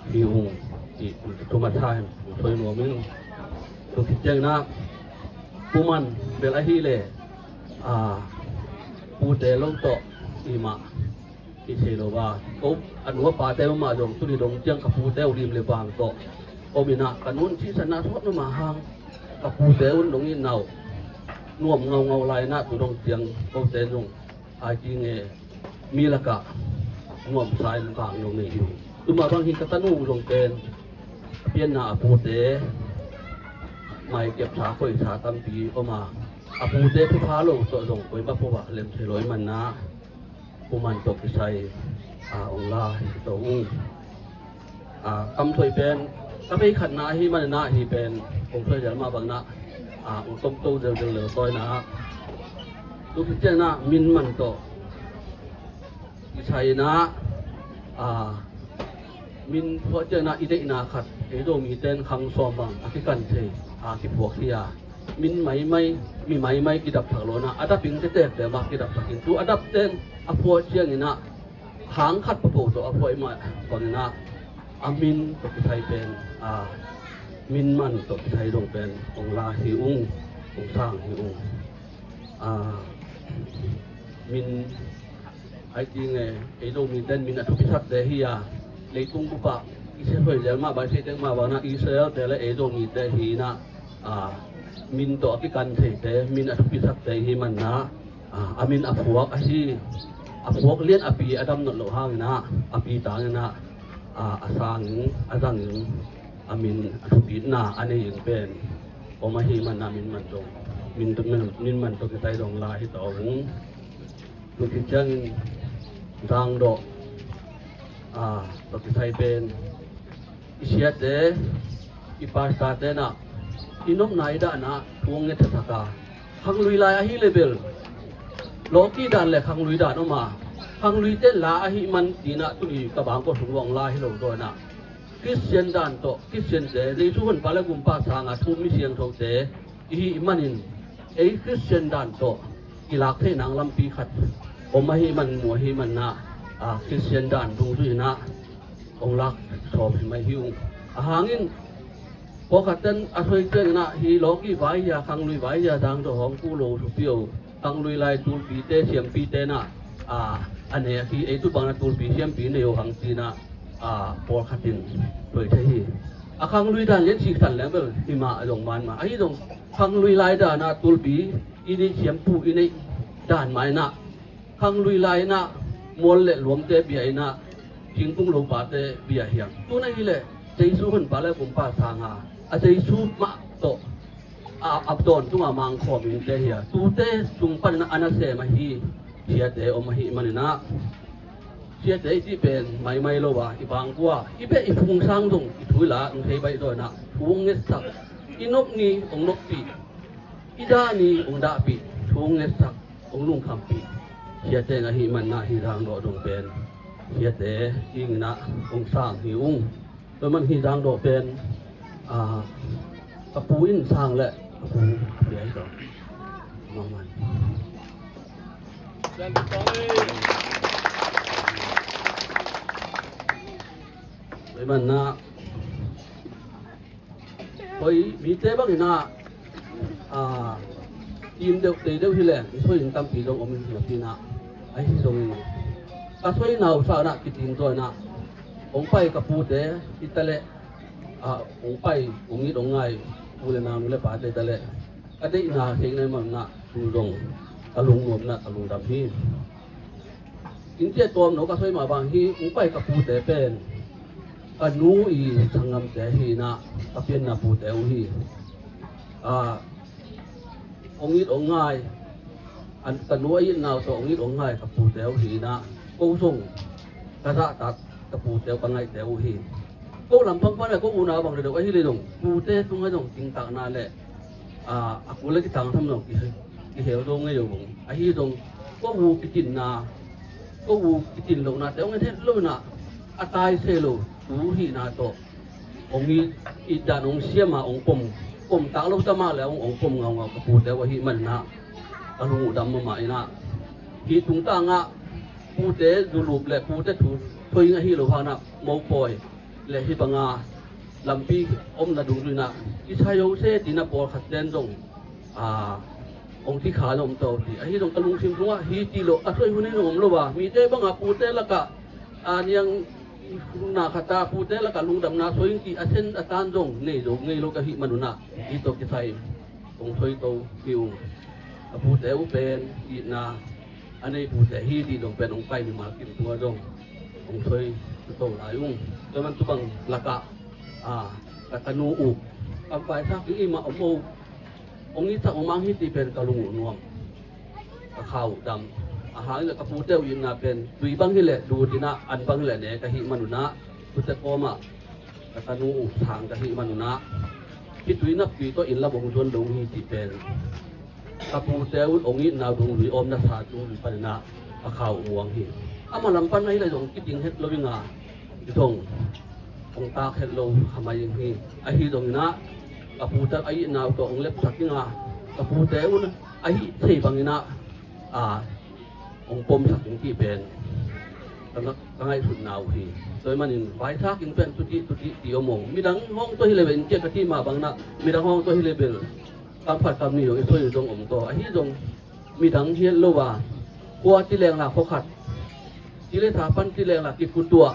hi ung ti, thum a sa in ong soi nuam ing. Tua khit ciang in ah pu man bel ahi le, ah, pute lo tawh i mah i thei lo a, ko a nu a pate mahmah zong tuni dong ciang ka pute uh lim le vang tawh om in ah ka nu in thihsanna sawt mahmah hang ka pute un dong itna uh nuam ngaungau lai in ah tu dong ciang kote zong ai ting e, mi lakah nuamsa in vang zong nei hi uh. Tu mah bang hi ka tanu zong pen a pianna a pute mai kepsa khoisa tampi om a, a pute thupha lo tawh zong koi mah po ah lem thei lo i man na, pu man tawh kisai, ah, ong la hi to ung. Ah, kam thoi pen ka bei khatna ahi man in ah hi pen ong thoi zel mah bang in ah, ah, ong tom to zel zel lel tawi in ah, tu khit ciang in ah min man tawh kisai inah, a, min phuah ciangin ah i deihna khat ei Zomite in khang sawm bang a kikan thei a kiphuak hi a, min maimai, mi maimai kidap thak lo inah a dap in tetek te mah kidap thak in tu a dap ten a phuah ciangin ah hang khat papo tawh a phuah i mah bangin ah a min tawh kisai pen, a, min man tawh kisai dong pen hong la hi ung, hong sang hi ung. A, min ai ti nge, ei Zomite in min a thupi thakte hi a, leitung bup ah Israel hoih lel mah bang, thei tek mah bang inah Israel te le ei Zomite hi inah, a, min tawh a kikan theite, min a thupi thakte hi manna, a, a min a phuak ahi, a phuak lian a pi a dam nawn loh hangin ah, a pi tangin ah, a, a sangin, a zangin, a min a thupitna a nei in pen om ahi manna min man dong, min, min, min man tawh kisai dong la hi ta ung. Tu khit ciangin Zangdawh, a, tawh kisai pen i siate, i pastor te inah i nopna i dahna thu hong ngetsak a, khanglui lai ahi le bel lawki dan le khanglui dan om a, khanglui te la ahi man ti inah tuni ka bangkua sung hong la hi lo zaw inah Khristian dan tawh, Khristian te, Jesu honpa le gumpa sanga thu-um mi siangthote i hih manin ei Khristian dan tawh kilak theih nang lampi khat om ahi man, mu ahi manna, a, Khristian dan dungzui inah hong lak sawm hi mai hi ung. A hangin pawlkhat ten a soi ciangin ah hi lawki vai hi a, khanglui vai hi a, Zangdawh hong ku lo, thupi o, khanglui lai tulpite, siampite inah, a, a nek hi, ei tu bang inah tulpi siampi nei o hang ci inah, a, pawlkhat in soi thei hi. A khanglui dan lian siksan leng bel hi mah a zong man mah. Ahi zong khanglui lai dan ah tulpi i neih, siampu i neih dan mah inah khanglui lai inah mual le luamte bia inah thingkung lopate bia hiam. Tu inah hi leh Jesu honpa le gumpa sanga a Jesu mah tawh a, a dawn tungah mangkhawm in te hi a, tute sung panin a nasem ahi siate om ahi manin ah, siate i cih pen maimai lo a, i bangkua i beh i phungsang zong i thu i la hong thei baih zaw inah thu hong ngetsak, i nop ni hong noppih, i dah ni hong dahpih, thu hong ngetsak, hong lungkhampih siate ahi manna hi Zangdawh dong pen siate i nginah hong sang hi ung. Tua man hi Zangdawh pen, a, ka pu in sang le ka pu bia hi tawh. Mangman. Tua man na hoi mite bangin ah, a, im deuh tei deuh hi leng i soi in tampi zong om in hi napi inah, ahi zongin ka soi nau sa inah kitin zaw inah hong pai ka pute hi ta leh, a, hong pai, hong it hong ngai pu le nau, nu le pate hi ta leh ka deihna theih nai man inah tu zong ka lungnuam inah ka lungdam hi. Inn ciah tuam no ka soi mah bang hi, hong pai ka pute pen ka nu i sanggamte hi inah, ka pianna pute uh hi. A, hong it hong ngai, an, ka nu a itna uh tawh hong it hong ngai ka pute uh hi inah, ko zong ka zahtak ka pute uh, ka ngaihte uh hi. Ko lampang pan le ko unau bang deuhdeuh ahi le zong pute tungah zong kingkakna le, a, a kul le kitang tham zong ki, kihel zo ngei uh bang. Ahi zong ko u kitinna, ko u kitin lohnate hong en het lo inah, a tai se lo tu hihna tawh hong it, it dan hong siam a, hong pom, pom tak lo ta mah le hong, hong pom ngaungau ka pute uh ahi man inah ka lung uh dam mahmah inah, hih tungtangah pute zulup le pute thu thoi ing ahi lo hang inah mopawi le hih banga lampi omna dungzui inah kisai o se ci inah pawlkhat ten zong, a, hong ci kha zong om to hi. Ahi zong ka lungsim sungah hi ci lo a soi hun hi zong om lo a, mite bangah pute lakah, a, niang na khat a pute lakah lungdamna soi ing ci a sen a tan zong nei zo ngei lo ka hih man un ah, hi tawh kisai hong soi to hi ung. A pute uh pen itna a nei pute hi cih zong pen hong pai mimal kim tungah zong hong soi to lai ung. Tua man tu bang lakah, a, ka tanu uh, kam pai sak i mah om uh, hong itsak hong mang hi cih pen ka lung uh nuam, ka kha uh dam. A hang in ka pute uh itna pen tui bang hi leh lut inah, an bang hi leh ne ka hih man un ah, pute kawmah ka tanu uh sang ka hih man un ah, hih tui nakpi tawh inn lam hong zuan lo hi cih pen ka pute un hong itna uh dungzui, omna sa dungzui panin ah ka kha uh muang hi. Ama lam pan ahi le zong kiding het lo ing a, zong hong tak het lo kha mai ing hi. Ahi zongin ah ka pute a itna uh tawh hong lepsak ing a, ka pute un a hih thei bangin ah, a, hong pomsak ing cih pen ka nga-, ka ngaihsutna uh hi. Tua ahih manin vaisak ing pen tuti tuti ti om ung. Midang hong tua hi le bel in ciah ka cih mah bangin ah midang hong tua hi le bel kam khat kam nih zong i soi uh zong om taw. Ahi zong midang hi het lo a, khua ci leng la khua khat, ci le sa pan ci leng la kikutuah,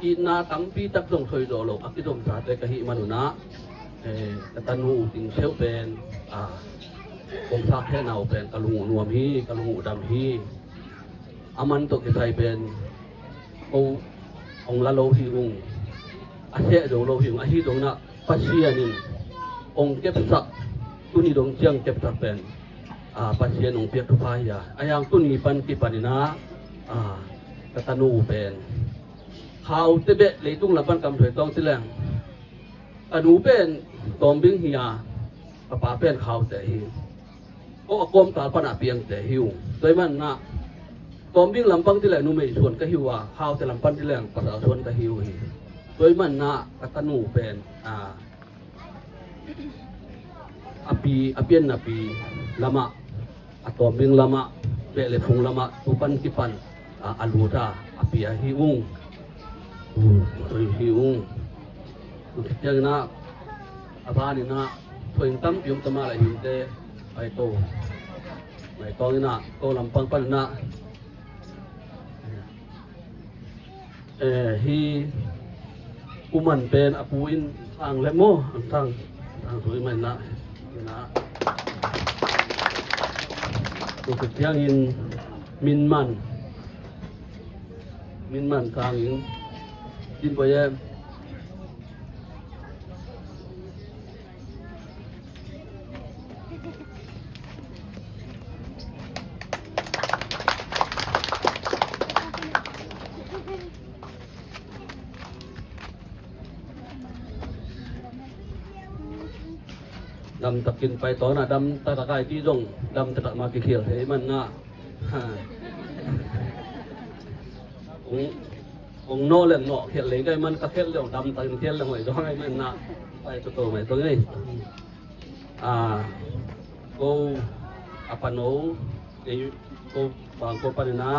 itna tampi tak zong soi zaw lo a kizomsate ka hih man un ah, eh, ka tanu uh Ting Seu pen, ah, kong sak hehna uh pen ka lung uh nuam hi, ka lung uh dam hi. A man tawh kisai pen ko hong la lo hi ung, a seh zo lo hi ung. Ahi zongin ah Pasian in hong kepsak, tuni dong ciang kepsak pen, a, Pasian hong piak thupha hi a. Ahi hang tuni pan kipanin ah, a, ka tanu uh pen khaute beh leitung lam pan kam thoi tawng ci leng, ka nu pen Tawmbing hi a, ka pa pen khaute hi. Ko a kawmkal pan a piangte hi uh. Tua ahih manin ah Tawmbing lam pan ci leng numei suan ka hi uh a, khaute lam pan ci leng pasal suan ka hi uh hi. Tua ahih manin ah ka tanu pen, a, a pi, a pianna pi lamah, a Tawmbing lamah, beh le phung lamah tu pan kipan, a, a lut a, a pia hi ung. Tua hi ung. Tua khit ciangin ah a banin ah thuhilh tampi om ta mah leh hinte, pai to. Pai to in ah, to lam pan panin ah, eh, hi Pu Man pen a pu in sang le maw, an sang, sang thu i man na, na. Tua khit ciangin Min Man, Min Man sangin Din Boy em. Damtakin pai tawn a, damtak a kai ti zong damtak a ma kikhial thei man na. Ha. Ong, ong no leng no khial leng kai man ka khial leng damtakin khial leng hoi zong ai man na. Pai to to mai to ngei. A, ko a pano, ei, ko bang ko panina,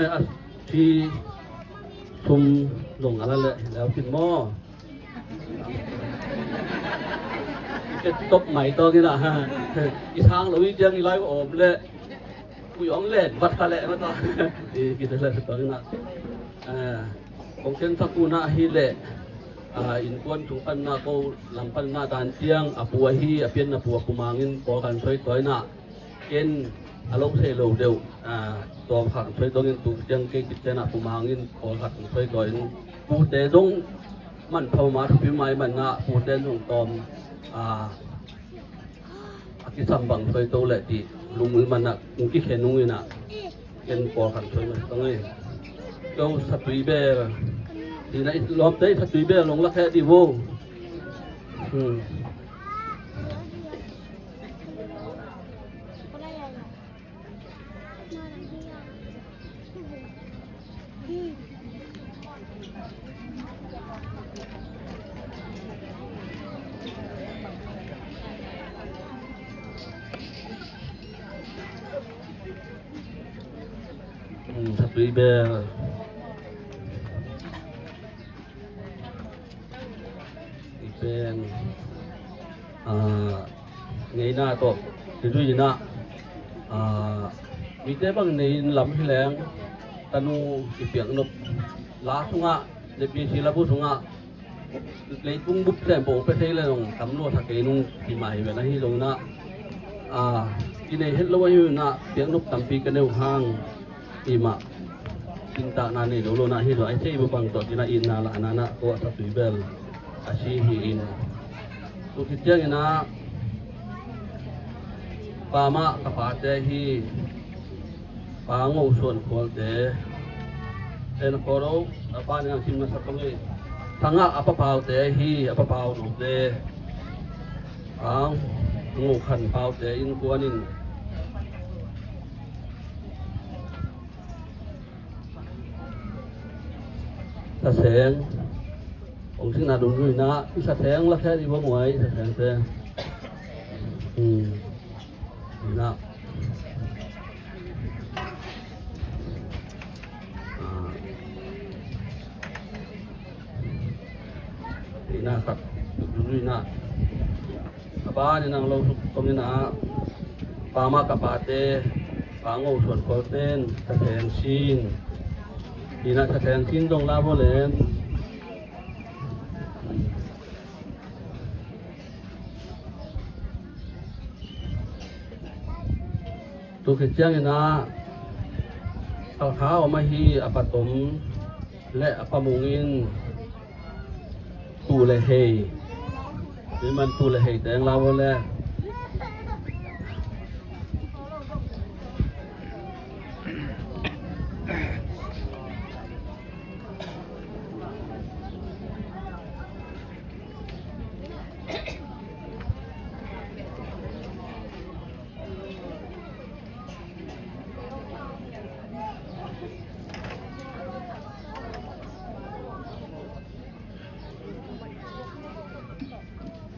eh, a, si sum dong ala le, leu kin mo. Ke top mai to kina, ha. I sang lo i tiang i lai om le. Ui, ong len vat ka leh mata. Eh, kita leh tawh na. Ah, kong khen thak uh na hi leh. Ah, innkuan tung pan na ko lam pan na dan tiang a pu ahi, a pian na pu a Pu Mangin pawl kan soi tawi na. Ken a lo sei lo deuh. Ah, tawm khat soi dongin tung tiang kei kit tena Pu Mangin pawl khat soi tawi in. Pute dong man pha ma thupi mai man na pute dong tawm. Ah, a kisam bang soi to leh ti lungul man ah kong kikhen ung in ah ken pawl khan soi man tong ei. Ko satui bel ti na i lawmte satui bel long lak he di vo. Hmm. Hmm, satui bel. I pen, ah, ngeina tawh, i zui ina, ah, mite bang nei in lam hi leng, tanu i piak nop la sungah, le pi si labu sungah, leitung bup sem pong pe thei le nong tam lo sa kei nung ti mai ve na hi lo na, ah, i nei het lo ahi na, piak nop tampi ka neu hang, i mah. Singtahna nei lo lo na hi lo, ai thei bu bang tawh tina itna lahna na ko a satui bel a si hi in. Tu khit ciangin ah pa mah ka pate hi, pa ngo suan khualte. En khoro a pa ni ang sim na sa tong hi. Thangah a pa paute hi, a pa pau note. Ang ngo khan paute in kuanin. Saseng. Ong singna dungzui na, i saseng la khe di bo muai, i saseng te. Hmm. Na. Ah. Ina sak dungzui na. A pa ni nang lo suk tong ina. Pa ma ka pa te, pa ngo suan kol ten, saseng sin. Ina saseng sin dong la bo len. Tu khit ciangin ah, a kha om ahi a patom le a pamung in tu le hei. Tuiman tu le hei teng lau le.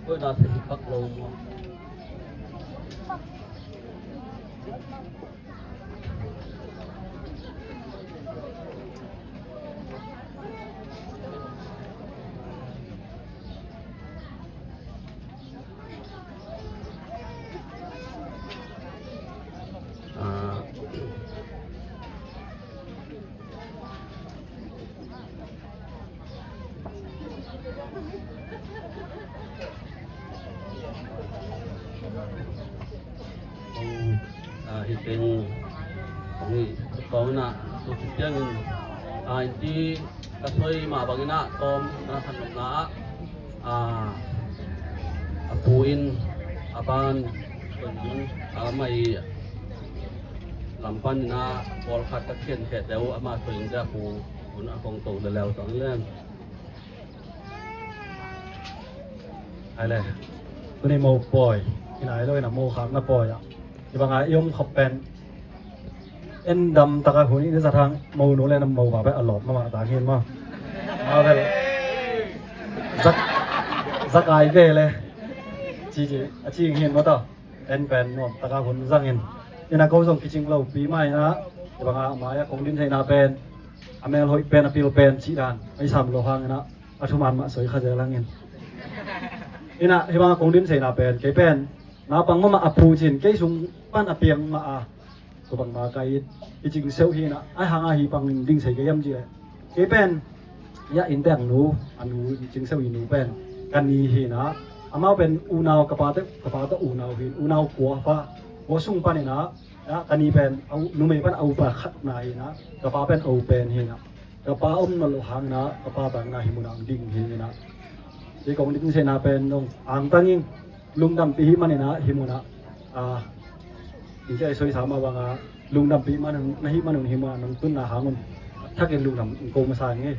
Oi, na se hi pak lo mo. Ah. Kong, ah, hi teng, kong hi, kong na, tu khit ciangin, ah, inti, ka soi mah bangin ah, tawm, na khan na, ah, a pu in, a pan, a mai, lam pan in ah, pawlkhat ka khian khia deuh, ama soi in deuh a pu, un a kong to leleu tawh in leng. Ai le. Tuni mo pawi. Ina ai lo ina mo khak na pawi ah. I bang a i om khop pen. En dam taka hun i na zat hang mo nu le na mo ba pe a lawp mama ta hin ma. Ma vel. Zak, zak ai ve le. Ci ci, a ci hin ma ta. En pen nuam taka hun zangin. Ina ko zong kicing lo pi mai na. I bang a mai a kong din thei na pen. A mel hoih pen, a pil pen, cih dan. Ai sam lo hang ina. A thuman mah soi kha zel hangin. Ina, hih bang a kong din seina pen, kei pen. Naupang mahmah a pu cin, kei sung pan a piang mah a. Ko bang mah ka it, i cing seuh hi ina, ai hang a hi pang in ding sei kei hiam ci le. Kei pen, ya in teng nu, a nu i cing seuh i nu pen. Ka ni hi ina, amau pen unau ka pa te, ka pa te unau hi, unau kua fa, kua sung pan ina, ya ka ni pen, a u, numei pan a upa khat na hi ina, ka pa pen a u pen hi ina. Ka pa om na lo hang na, ka pa tang na hi mun ang ding hi na. Kei kong ding se na pen dong ang tang ing lungdam pi hi man na hi mun a. A, in sia soi sa ma bang a lungdam pi man na hi man hi mun a nong tun na hang un. Thak in lungdam ko ma sa nge.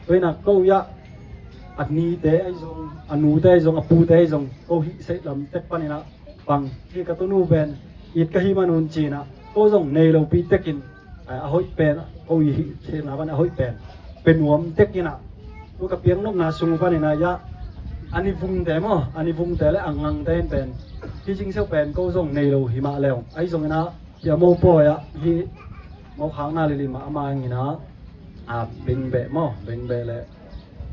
Koi na ko ya a ni te ai zong, a nu te ai zong, a pu te ai zong, ko hi se lam tek pan na. Pang, hi ka tunu pen, it ka hi manun cina, ko zong nei lo pi tekin, a, a hoih pen, ko i hi, hi na pan a hoih pen, pen nuam tekina, ko ka piang nopna sung panina, ya, ani vung te mo, ani vung te le angang te in pen, hi cing seuh pen, ko zong nei lo hi mah leong, ai zong ina, ya mo po ya, hi, mo khang na lili ma, ama ngina, a, beng be mo, beng be le,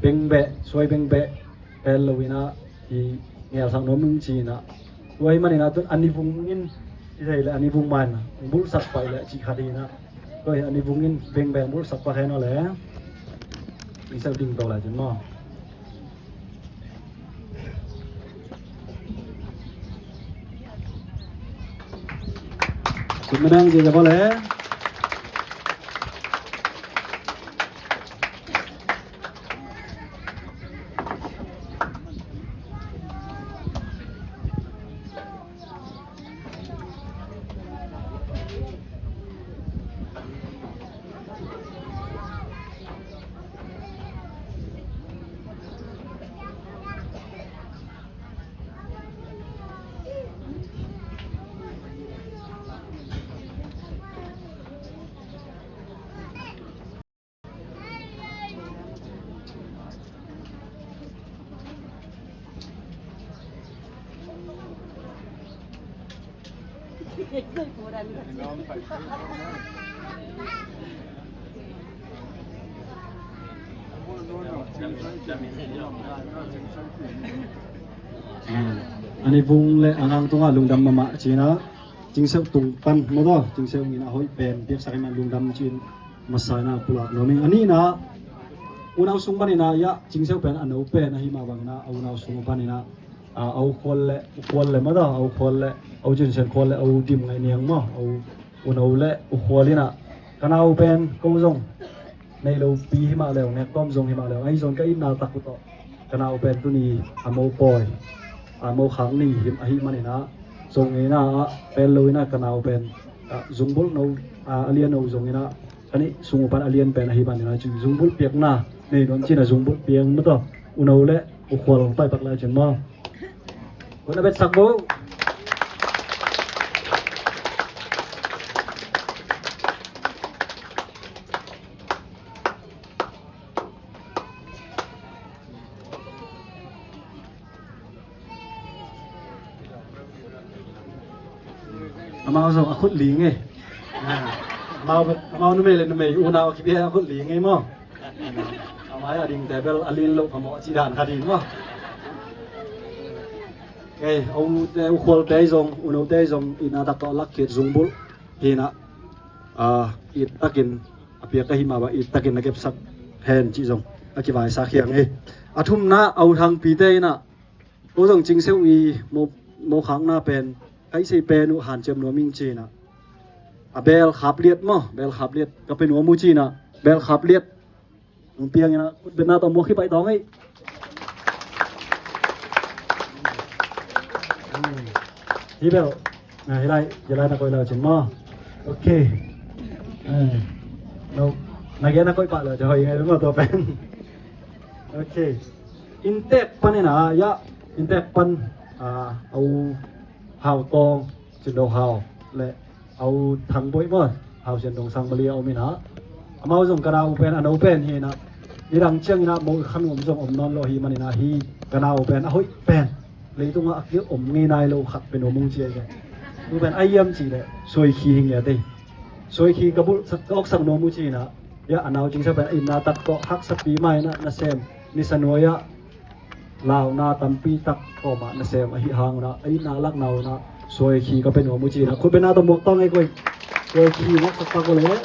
beng be, suai beng be, pel lo ina, i ngelsak nuam ung ci ina. Tua hi man ina tun ani vung in, i thei le ani vung man, bulhsak pai le ci khat hi ina. Tua hi ani vung in, beng beng bulhsak pa khen o le. I sau ding to la cin mo. Sum menang je ja bo le. A ni vung le a ngang tungah lungdam mahmah cinah Cingseuh tung pan mawtaw, Cingseuh in a hoih pen piaksak hi man lungdam cin masa inah pulak nuam ing. A nihna unau sung paninah iah Cingseuh pen a no pen ahi mah banginah a unau sung paninah a ukhual le ukhual le mawtaw, a ukhual le a ucinsian khual le a udim ngaih niang maw, a unau le ukhual inah ka nau pen ko zong nei lopi himah leu, nek tawm zong himah leu, ahi zong ka itna tak uh tawh ka nau pen tuni a mopawi a mokhak ni him ahi maninah zong inah a pel lo inah ka nau pen a zungbulh no a lian no zong inah ka nih sung uh pan a lian pen ahi maninah cin zungbulh piakna nei nuam cinah zungbulh piang mawtaw, unau le ukhual hong paipak lai cin maw. Kut a betsak bo. Amau zong a khut ling e. Amau, amau numei le numei unau a kibia a khut ling e maw. Amai a dingte bel a lin loh phamawh a cih dan kha ding maw. Kei a ute ukhualte zong unote zong itna tak tawh a lakkhiat zungbulh hinah a it takin a piak ahi mah bang it takin a kepsak hen cih zong a kivaisak hiang hi. A thumna a uthang pite inah ko zong Cingseuh i mo mokhakna pen kaisei pen uh hanciam nuam ing cinah a bel khap liat maw, bel khap liat ka pe nuam uh cinah bel khap liat ang piang inah kut betna tawh muak hi paih tawng ei. Hi bel. Hi lai, hi lai na koih lau cin maw. Ok. No na gen na koih pah lau cin hoih ngai maw tua pen. Ok. Inntek pan inah iah inntek pan a u Hau Tawng Cin Do Hau le a u Thang Boih maw, Hau Sian Dong Sang Mali a om inah amau zong ka nau pen a no pen hi inah nidang ciang inah mo i khan om zong om nawn lo hi maninah hi ka nau pen a hoih pen leitungah a kil om ngei nai lo khat pen om ung ci ahi. Tu pen a hiam cih leh suaikhi hi ngiat ei. Suaikhi ka bulhsak ka oksak nuam uh cinah iah a nau Cingseuh pen a itna tak tawh haksapi mah inah nasem nisa nuai-ah launa tampi tak kawmah nasem ahi hang unah a itna lakna unah suaikhi ka pe nuam uh cinah khut betna tawh muak tawng ei koi. Suaikhi ngaksak tak uh leh.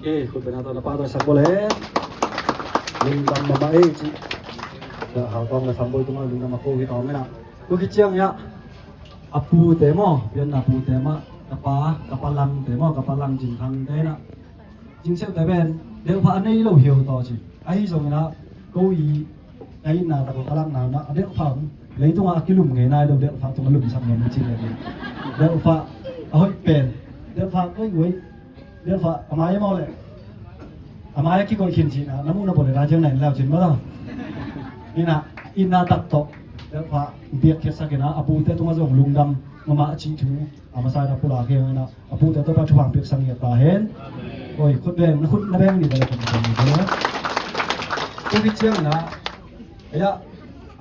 Eh, khut bena tawh na pa tawh sak bawle. Lungdam mahmah ei ci. Hau Tawng le Thang Boih tungah lungdam a ko hi tawng ina. Ko hi ciang ia a pute maw, pianna pute mah, ka pa, ka pa Langte maw, ka pa Lang Cin Thangte ina. Cingseuhte pen delhphah a nei lo hi uh tawh ci. Ahi zongin ah ko i ka itna tak uh ka lakna uh ah a delhphah uh leitungah a kilum ngei nai lo, delhphah tungah lumsak ngei ci le. Delhphah a hoih pen, delhphah koih uh ei, delhphah a mai a maw le a mai a kikoih khin cihna na muh na pawh le na ciang na in lau cin maw. Ina itna tak tawh delhphah biak khiatsak ina a pute tungah zong lungdam mahmah a cih thu a masa ina pulak hiang ina a pute tawh pa thupha piaksak ngiat ta hen. Oi, khut beng, na khut na beng ni bale khut beng ni bale. Tu hi ciang na, aya,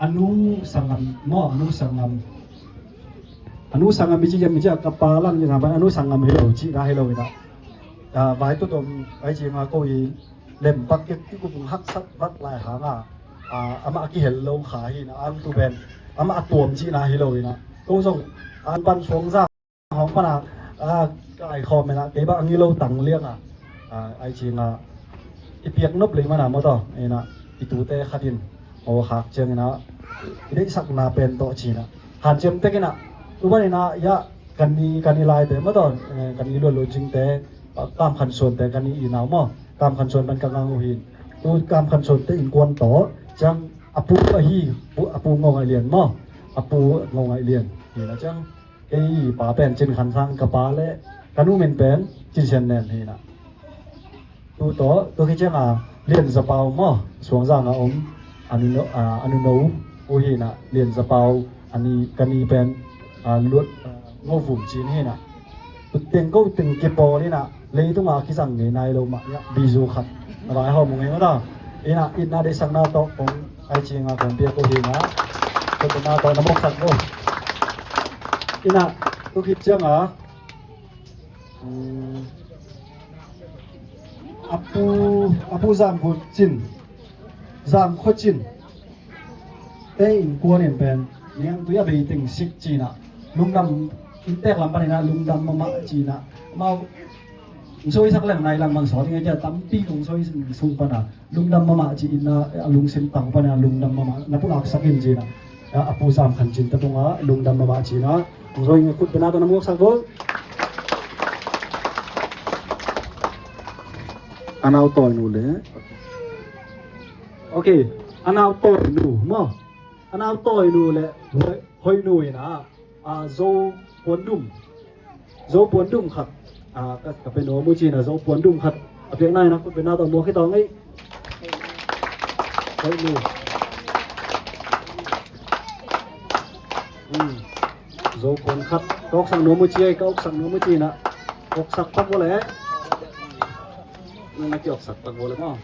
a nu sanggam maw, a nu sanggam. A nu sanggam mi ci, mi ci, ka pa Lang ni na ba, a nu sanggam hi lo ci na hi lo ina. A, vai tu tom, vai ci ma ko i lem bak kek ti ku pung hak sat vat lai hang a. A, ama a kihel lo kha hi na, ang tu ben. Ama a tuam ci na hi lo ina. Ko zong, an pan suang za. Hong pana, a, ka ai khawm mena, kei bang a ngilo tang liang a. Ai cinga i piak nop lei mana maw taw, ina i tute khatin aw khak ciangina i deihsakna pen tawh cina hanciam tekina ubanina ya kan i kan i laite maw taw, kan i luat lo cingte, Kam Khan Suante kan i inau maw, Kam Khan Suan pan ka ngang uh hin, tu Kam Khan Suante innkuan tawh ciang a pu ahi, a pu Ngo Ngaih Lian maw, a pu Ngo Ngaih Lian hina ciang kei pa pen Cin Khan Sang, ka pa le ka nu min pen Cin Sian Nem hina. Tu tawh tu khi cianga Lian Za Pau maw, Suangzang a om a nuno, a nuno uh hina, Lian Za Pau a ni, ka ni pen luat Ngo Vum Cin hina. Tu teng ko teng kipawl hina, leitunga kizang ngei nai lo mah ya bizu khat a vai hawm ngei mata. Ina itna deihsakna tawh kong ai cinga kong piak uh hina. Kotna tawh na moksak uh. Ina tu khit cianga a pu, a pu Zam Kho Cin, Zam Kho Cin te innkuan in pen niangtui a bei teng sik cina lungdam, inntek lam panina lungdam mahmah cina. Amau hong sawisak leng nai lang bang sawt ing ei cia, tampi hong sawi sung pana lungdam mahmah ci ina a lungsim tang pana lungdam mahmah na pulaksak in cina. A pu Zam Khan Cin te tunga lungdam mahmah cina hong sawi ing ei, khut bena tawh na muaksak bol. A nau tawinu le, okay, a nau tawinu maw, a nau tawinu le hoinu ina a Zo puandum, Zo puandum khat, a ka, ka pe nuam uh cina Zo puandum khat a piakna ina khut bena tawh muak hi tawng ei. Hoinu. Zo puan khat ka oksak nuam uh ci ei, ka oksak nuam uh cina oksak pak vua le. Nang na ki oksak pak vua le maw.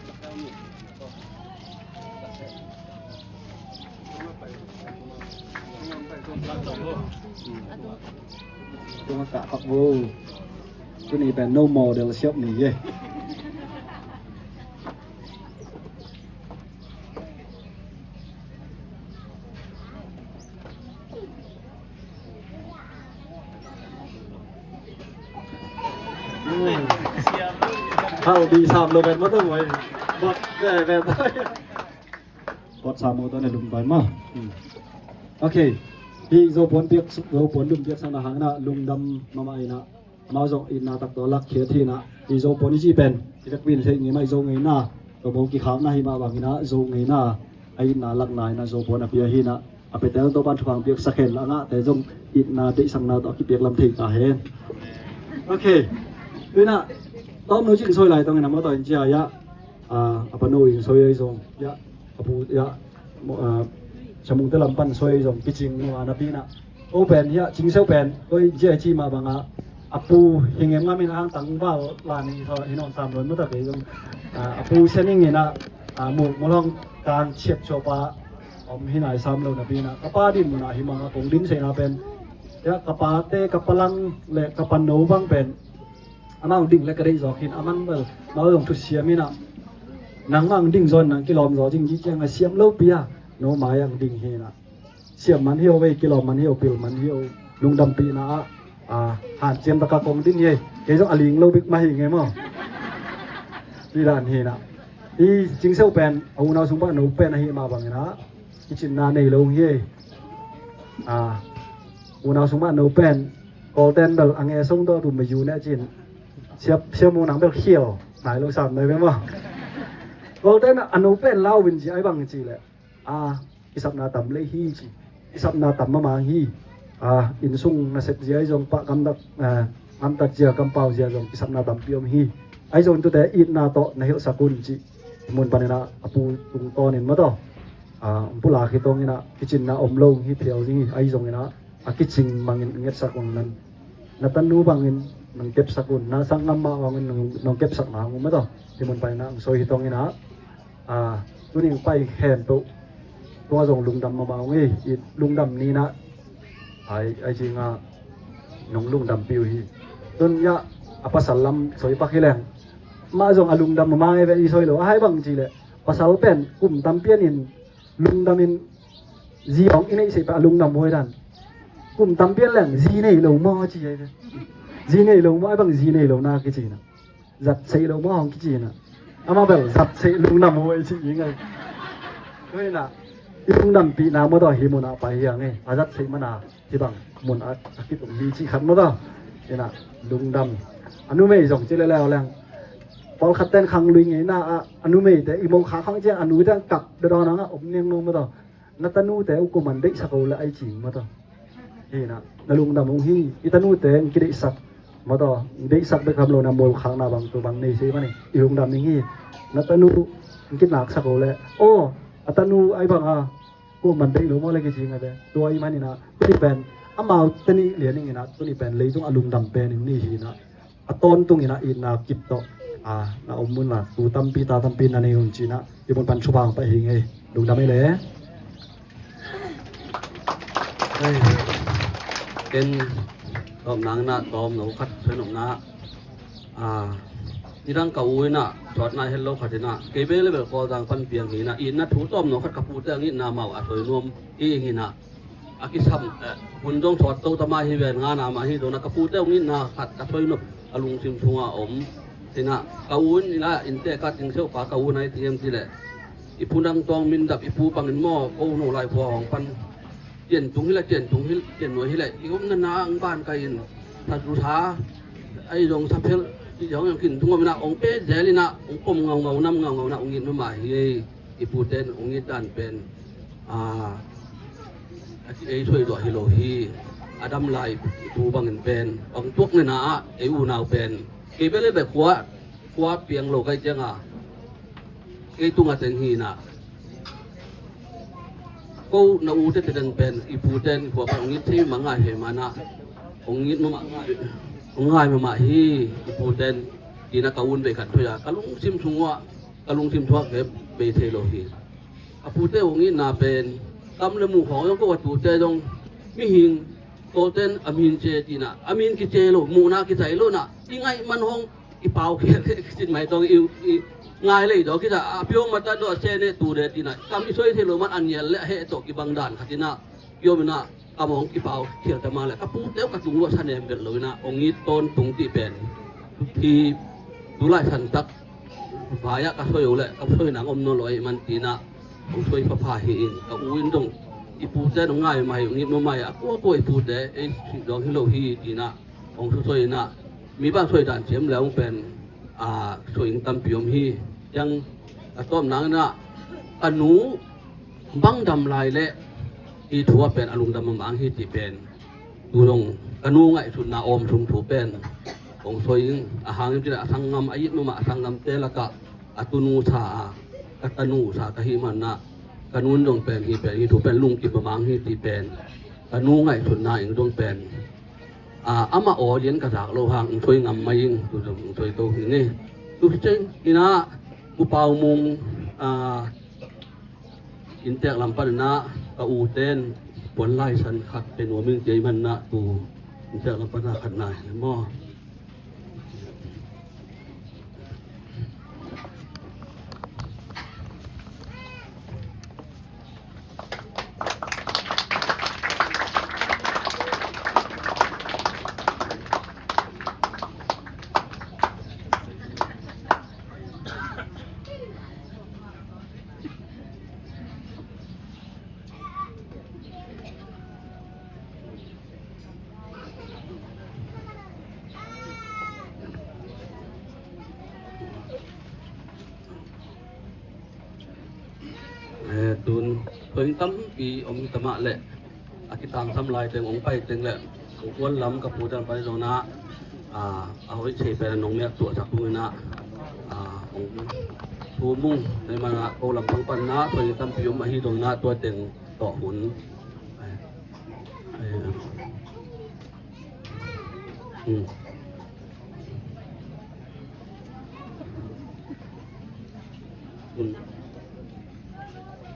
Tunga kah pak vua. Tuni pen no model siap ni ye. Hau di sam lo pen mata mai. Bot pen pen. Bot sam lo tone lum pai ma. Okay. Hi Zo puan piak, Zo puan lum piak sang na hang na lungdam mama ina. Amau zong itna tak tawh lakkhiat hi ina, i Zo puan i cih pen i vekpi in theih ngei mah, i Zo ngeina tawh mo kikhakna hi mah bangina Zo ngeina a itna lakna ina Zo puan a pia hi ina, a petel tawh pan thupha piaksak hen la, a ngahte zong itna deihsakna tawh a kipiak lam thei ta hen. Okay. Tu ina tawm no cing soi lai tawng ina maw tawh in cia ia a pano in soi ai zong ia a pu ia Samungte lam pan soi zong kicing nua napi ina. Ko pen hiah cingseu pen ko i jia ci mah banga a pu hi ngem ngam in a hang tangval la ni so hi nong sam lon mata kei zong a pu sening ina a muk mulong kang chiap chuapa om hi nai sam lo napi ina. Ka pa din muna hi manga kong din seina pen hiah ka pate ka palang le ka pano bang pen amau ding le ka deih zawk hin a man bel mau zong thusiam ina. Nangmah ang ding zaw in nang kilawm zaw ding ci ciang a siam lopi a no mai ang ding hi ina. Siam man hi o vei, kilawm man hi o, pil man hi o, lungdampihna ah a hanciam taka kong din hi ei. Kei zong a ling lo bik mah hi ngei maw. Hi dan hi ina. I cingseu pen a unau sung pan a no pen ahi mah bangina i cinna nei lo hi ei. A unau sung pan a no pen Kawlten bel a nge song dawh tu mayu ne cin siap siap mu nang bel khial nai lo sam nai ve maw. Kawlten a no pen lau vin ci ai bang ci le a kisapna tam lei hi ci. Kisapna tam mamang hi. A innsung nasep zia ai zong pah gamdak gamtat zia kampau zia zong kisapna tampi om hi. Ai zong tute itna tawh na hilhsak un ci. Mun panina a pu tungtawnin mataw a pulak hi tawngina kicinna om lo hi phial zing hi. Ai zongina a kicing mangin ngetsak un nan na tanu bangin nong kepsak un, na sanggam mah bangin nong kepsak na hong um a tawh hi mun pai na hong soi hi tawngina a tuning pai khempeuh tunga zong lungdam mama hong ei. I lungdam nina ai ai cinga nong lungdam piu hi. Tun ya a pasal lam soi pak hi leng mah zong a lungdam mama ngei ve i soi lo a hai bang ci le pasal pen kum tam pianin lungdamin zi hong i neih seih pah a lungdam huai dan. Kum tam pian leng zi nei lo maw ci ai ve. Zi nei lo maw ai bang zi nei lo na kici na. Zat sei lo maw hong kici inah, amah bel zat sei lungdam huai ci i ngai. Tua inah i lungdampihna maw tawh hih munah pai hi a ngei. A zat sei mana hih bang mun a, a kitung hi cih khat maw tawh. Inah lungdam. A numei zong ci leleu leng, pawlkhat ten khang lui ngeina ah a numeite i mokha khang ciang a nu ten kap dadawn hangah om niang no maw tawh. Na tanute uh kuaman deihsak o le ai cing maw tawh. Hi inah na lungdam ung hi. I tanute hong kideihsak maw tawh, deihsak bek tham lo na molkhakna bang tua bang nei sei manin i lungdam ing hi. Na tanu hong kinaksak o le, aw, a tanu ai bang a kuaman deih lo maw le kicing a ve. Tua i maninah tuni pen amau teni lian ing inah tuni pen leitung a lungdam pen ing ni hi inah a tawntung inah itna kip tawh, a, na om munah tu tampi ta tampi na nei un ci inah i mun pan thupha hong pia hi ing ei. Lungdam ei le. Ei, ken tawm nang inah tawm no khat thoi nop inah, a, nidang ka u inah thuatna het lo khat inah kei bel le bel Kawlzang pan piang hi inah itna thu tawm no khat ka pute ang itna mau a thoi nuam hi ing inah a kisam, eh, hun dong thawt to tama hi ven ngana mah hi dona ka pute ung itna khat ka thoi nop a lungsim thunga om. Inah ka u in inah innte ka ting seuh pa ka u nai ti em ti leh i pu dang tawng min dap i pu bangin maw ko no lai khua hong pan. Tian tung hi leh, tian tung hi, tian nuai hi leh i omna na ang ban ka in. Sa tu sa ai dong sa phel ti dong yang kin tung om inah ong pe zel inah ong pom ngau ngau nam ngau ngau inah ong in mama hi ei. I pute in ong it dan pen, a, a ci ei suai duah hi lo hi. A dam lai i pu bangin pen bang tuak nena ah ei unau pen kei bel le bek khua, khua piang lo kai cianga kei tunga teng hi inah ko na u tete teng pen i pute in khua pan ong it thei mah ngai he manah ong it mama, ong ngai mama hi. I pute in tina ka un vei khat thoi a ka lungsim sungah ka lungsim thuak ve bei thei lo hi. A pute ong itna pen kam le muh khawng zong ko a tute zong mihing tawten a min ce tinah a min kice lo muhna kisai lo nah i ngaih man hong i pau khial le kisit mai tawng i, i ngai lei daw kisa a piong mata daw a se ne tu de tinah kam i soi thei lo man a nial le a heh tawh kibang dan khatinah kiom inah ka mawng kipau khial ta mang le ka pute uh ka tung luah sa nem belh lo inah ong it tawntung tih pen hi. Tulai santak vai-ah ka soi uh le ka soi nang om nawn lo ahih man tinah ong soi phapha hi in ka u in dong i pute in ong ngai mah hi ong it mah mah hi a kuakua i pute ei sih dawng hi lo hi tinah ong sosoi inah mi bang soi dan ciam le ong pen a soi ing tampi om hi. Ciang a tawp nang inah ka nu bang dam lai le hi thu a pen a lungdam a mang hi ti pen tu dong ka nu ngaihsutna awm sung thu pen kong soi ing a hang in a sanggam a it mama a sanggamte lakah a tunu sa a ka tanu sa ka hih manah ka nun dong pen hi pen hi thu pen lungkim a mang hi ti pen ka nu ngaihsutna ing dong pen a amah aw lian ka zak lo hang ing soi ngam mai ing tu dong ing soi to hi ni. Tu hi ceng inah Pu Pau Mung a inntek lam pan inah ka u ten puan lai san khat pe nuam ing ti ei manah tu inntek lam pan a khat nai maw? Eh, tun, tun tampi om hi ta mah leh a kitangsam lai teng ong pai teng leh ong kuan lam ka pu dan pai zong na, ah, a hoih thei pen nong miak tuahsak tung inah, ah, ong thu mung nei manah ko lam pang pan na tun tampi om ahi dong na tua teng tawh hun. Eh, eh, hmm.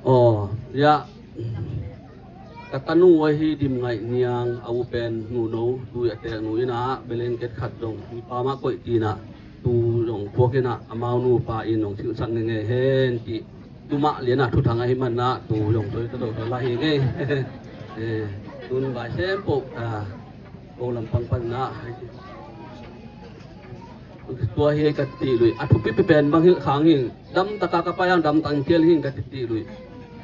Aw, ya. Ka tanu ahi Dim Ngaih Niang a u pen nuno tui a tek nu inah belen ket khat dong mipa mah koih tinah tu dong puak inah amau nupa in dong thilhsak ngei ngei hen ti. Tumah lianah thuthang ahi manah tu dong toi ta do ta la hi ngei. Eh, tun bai sem poh, ah, ko lam pang pan inah. Tua hi ka tih lui. A thupi pen bang hilh khang hing. Dam taka ka pai ang, dam tang kial hing ka tih lui.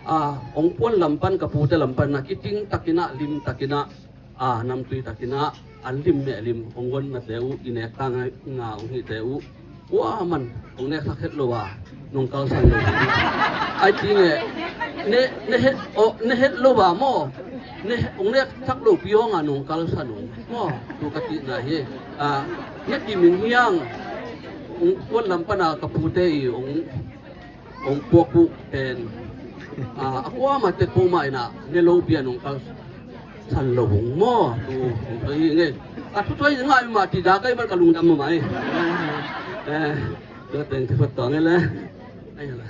A, ong puan lam pan, ka pute lam pan na kiting takinah, lim takinah, a, namtui takinah, a lim meh lim, ong gon na te uh, i nek tang nga ong hi te uh. Ua man, ong nek thak het lo a, nong kalsan lo. Ai ti nge, ne, ne het, o, ne het lo a mo. Ne, ong nek thak lo pi ong a nong kalsan ong. Mo, tu ka ti na hi. A, ne ti min hiang. Ong puan lam pan a ka pute i, ong ong puak uh pen, a, a kuamah tek peuhmah inah ne lo pian ong kalsan lo ung maw? Tu ong pai hi ngei. A thu tuai ngai mah ti da kai bal ka lungdam mah mai. Eh, tua teng te khuat tawng ngei le. Ai la.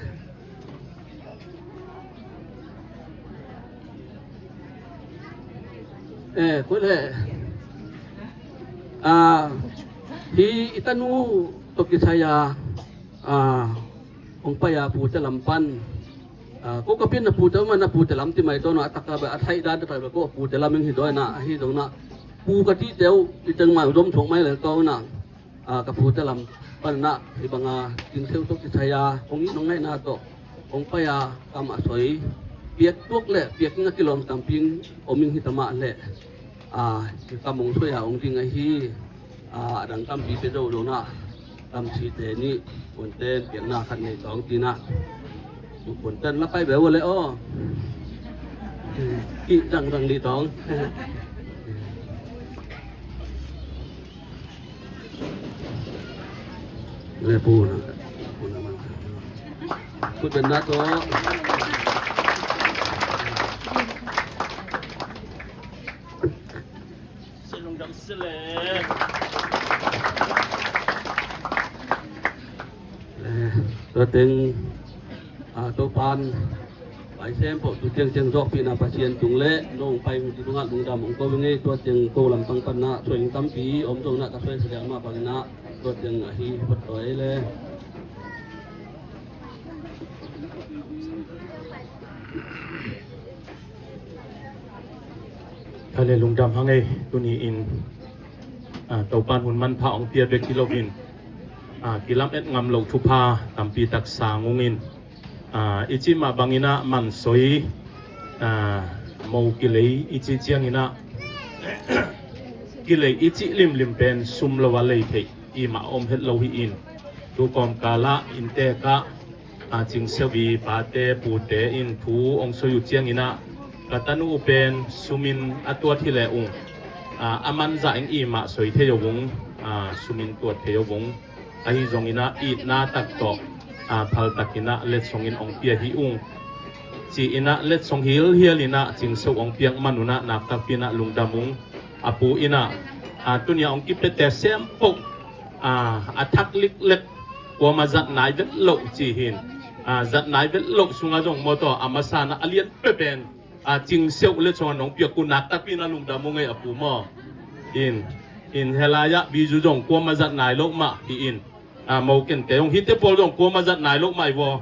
Eh, koi le. A, hi i tanu toh kisai a, a, hong pai a pute lam pan. A, ko ka pian na pute man na pute lam ti mai tawh na a taka ba a thaih dan ta ba ko pute lam ing hi dawi na, ahi dong na. Pu ka ti teu i teng mai dom thong mai le ko na. A, ka pute lam pan na hi bang a Cingseuh toh kisai a hong i nong ngai na toh hong pai a kam a soi. Piak tuak le piak ing a kilawm tamping om ing hi tamah le. A, ka mong soi a ong ding ahi, a, a dang tampi pe do do na, tamsi te ni, kun ten pian na khat nei tawng ti na. Kun ten la pai be wa le aw. Ki dang dang ni tawng. Le pu na, pu na man. Kun ten na to. Sia lungdam sia le. Eh, tua teng, a, Topan Pai Sem Pau tu tiang tiang zawhpihna Pasian tung le nong pai hong ci tungah lungdam hong ko ngei. Tua tiang ko lampang panna suai tampi om zong na ka suai sadiak mah bangin ah tua tiang ahi pat tua ei le. Kha le lungdam hang ei, tuni in, a, Topan hun manpha ong pia bek hi loin, a, kilam et ngam lo thupha tampi tak sang ung in, a, i cih mah bangin ah mansoi, a, mo kilei i cih ciangin ah kilei i cih limlim pen sum lo a lei theih i mah om het lo hi in, tu kawmkal ah inntek ah, a, Cingseuh i pate pute in thu ong soi uh ciangin ah ka tanu uh pen sumin a tuat hi le ung, a, a manzah ing i mah soi thei uh ung, a, sumin tuat thei uh ung. Ahi zongin ah itna tak tawh, a, phal takin ah letsong in ong pia hi ung. Ci-in ah letsong hilhial in ah Cingseuh ong piak man un ah naktakpi in ah lungdam ung. A pu in ah, a, tuni a ong kipiate sempoh, a, a thak liklek kuama zat nai vet loh ci hin, a, zat nai vet loh sungah zong mawtaw a masa in ah a lian pepen, a, Cingseuh letsong a nong piak uh naktakpi in ah lungdam ung ei a pu maw. In, in helai ah bizu zong kuama zat nai loh mah hi in, a, mo kente zong hite pawl zong kuama zat nai loh mah hi vaw.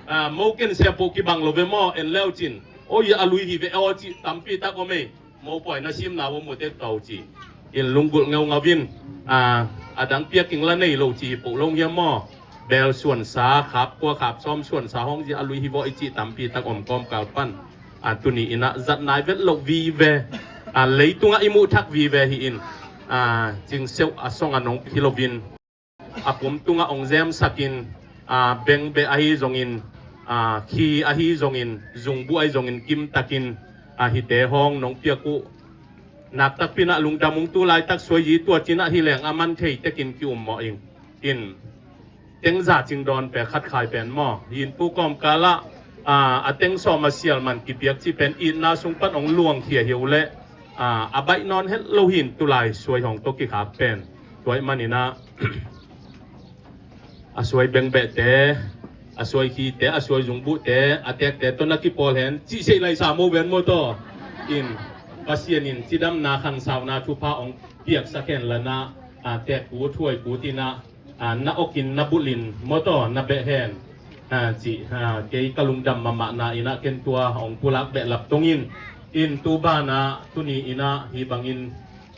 A, mo ken sempoh kibang lo ve maw, en leu cin. Oi a lui hi ve aw cih tampi tak om ei. Mopawi na simna uh mu tek tau ci. In lunggulh ngeungau in, a, a dang piak ing la nei lo ci hi poh lo hiam maw? Bel suansa khap kua khap sawm suansa hong zia a lui hi vaw i cih tampi tak om kawmkal pan. A, tuni in ah zat nai vet loh vive, a, leitungah i muh thak vive hi in, a, Cingseuh a song a nong hi loin a pum tungah ong zemsakin, a, bengbeh ahi zongin, a, khi ahi zongin, zungbuh ahi zongin kimtakin, a, hite hong nong piak uh naktakpi in ah lungdam ung. Tu laitak suai hi tua cin ah hi leng a man thei tekin ki-um mawh ing. In tengza cingdawn pe khat khai pen maw? Hi in tu kawmkal ah, a, a teng sawm a sial man kipiak ci pen itna sung pan ong luangkhia hi uh leh, a, a baih nawn het lo hi in tu lai suai hong tawh kikhak pen. Tua ahih manin ah a suai bengbehte, a suai khite, a suai zungbuhte, a tekte tawh na kipawl hen cih seih lai sa mo ven mawtaw. In Pasian in cidamna khansauna thupha ong piaksak hen la na, a, tekput huaiput in ah, a, na okin na bulhin mawtaw na beh hen, a, cih, a, kei ka lungdam mahmahna in ah ken tua ong pulak behlap tong in. In tu banah tuni in ah hi bangin,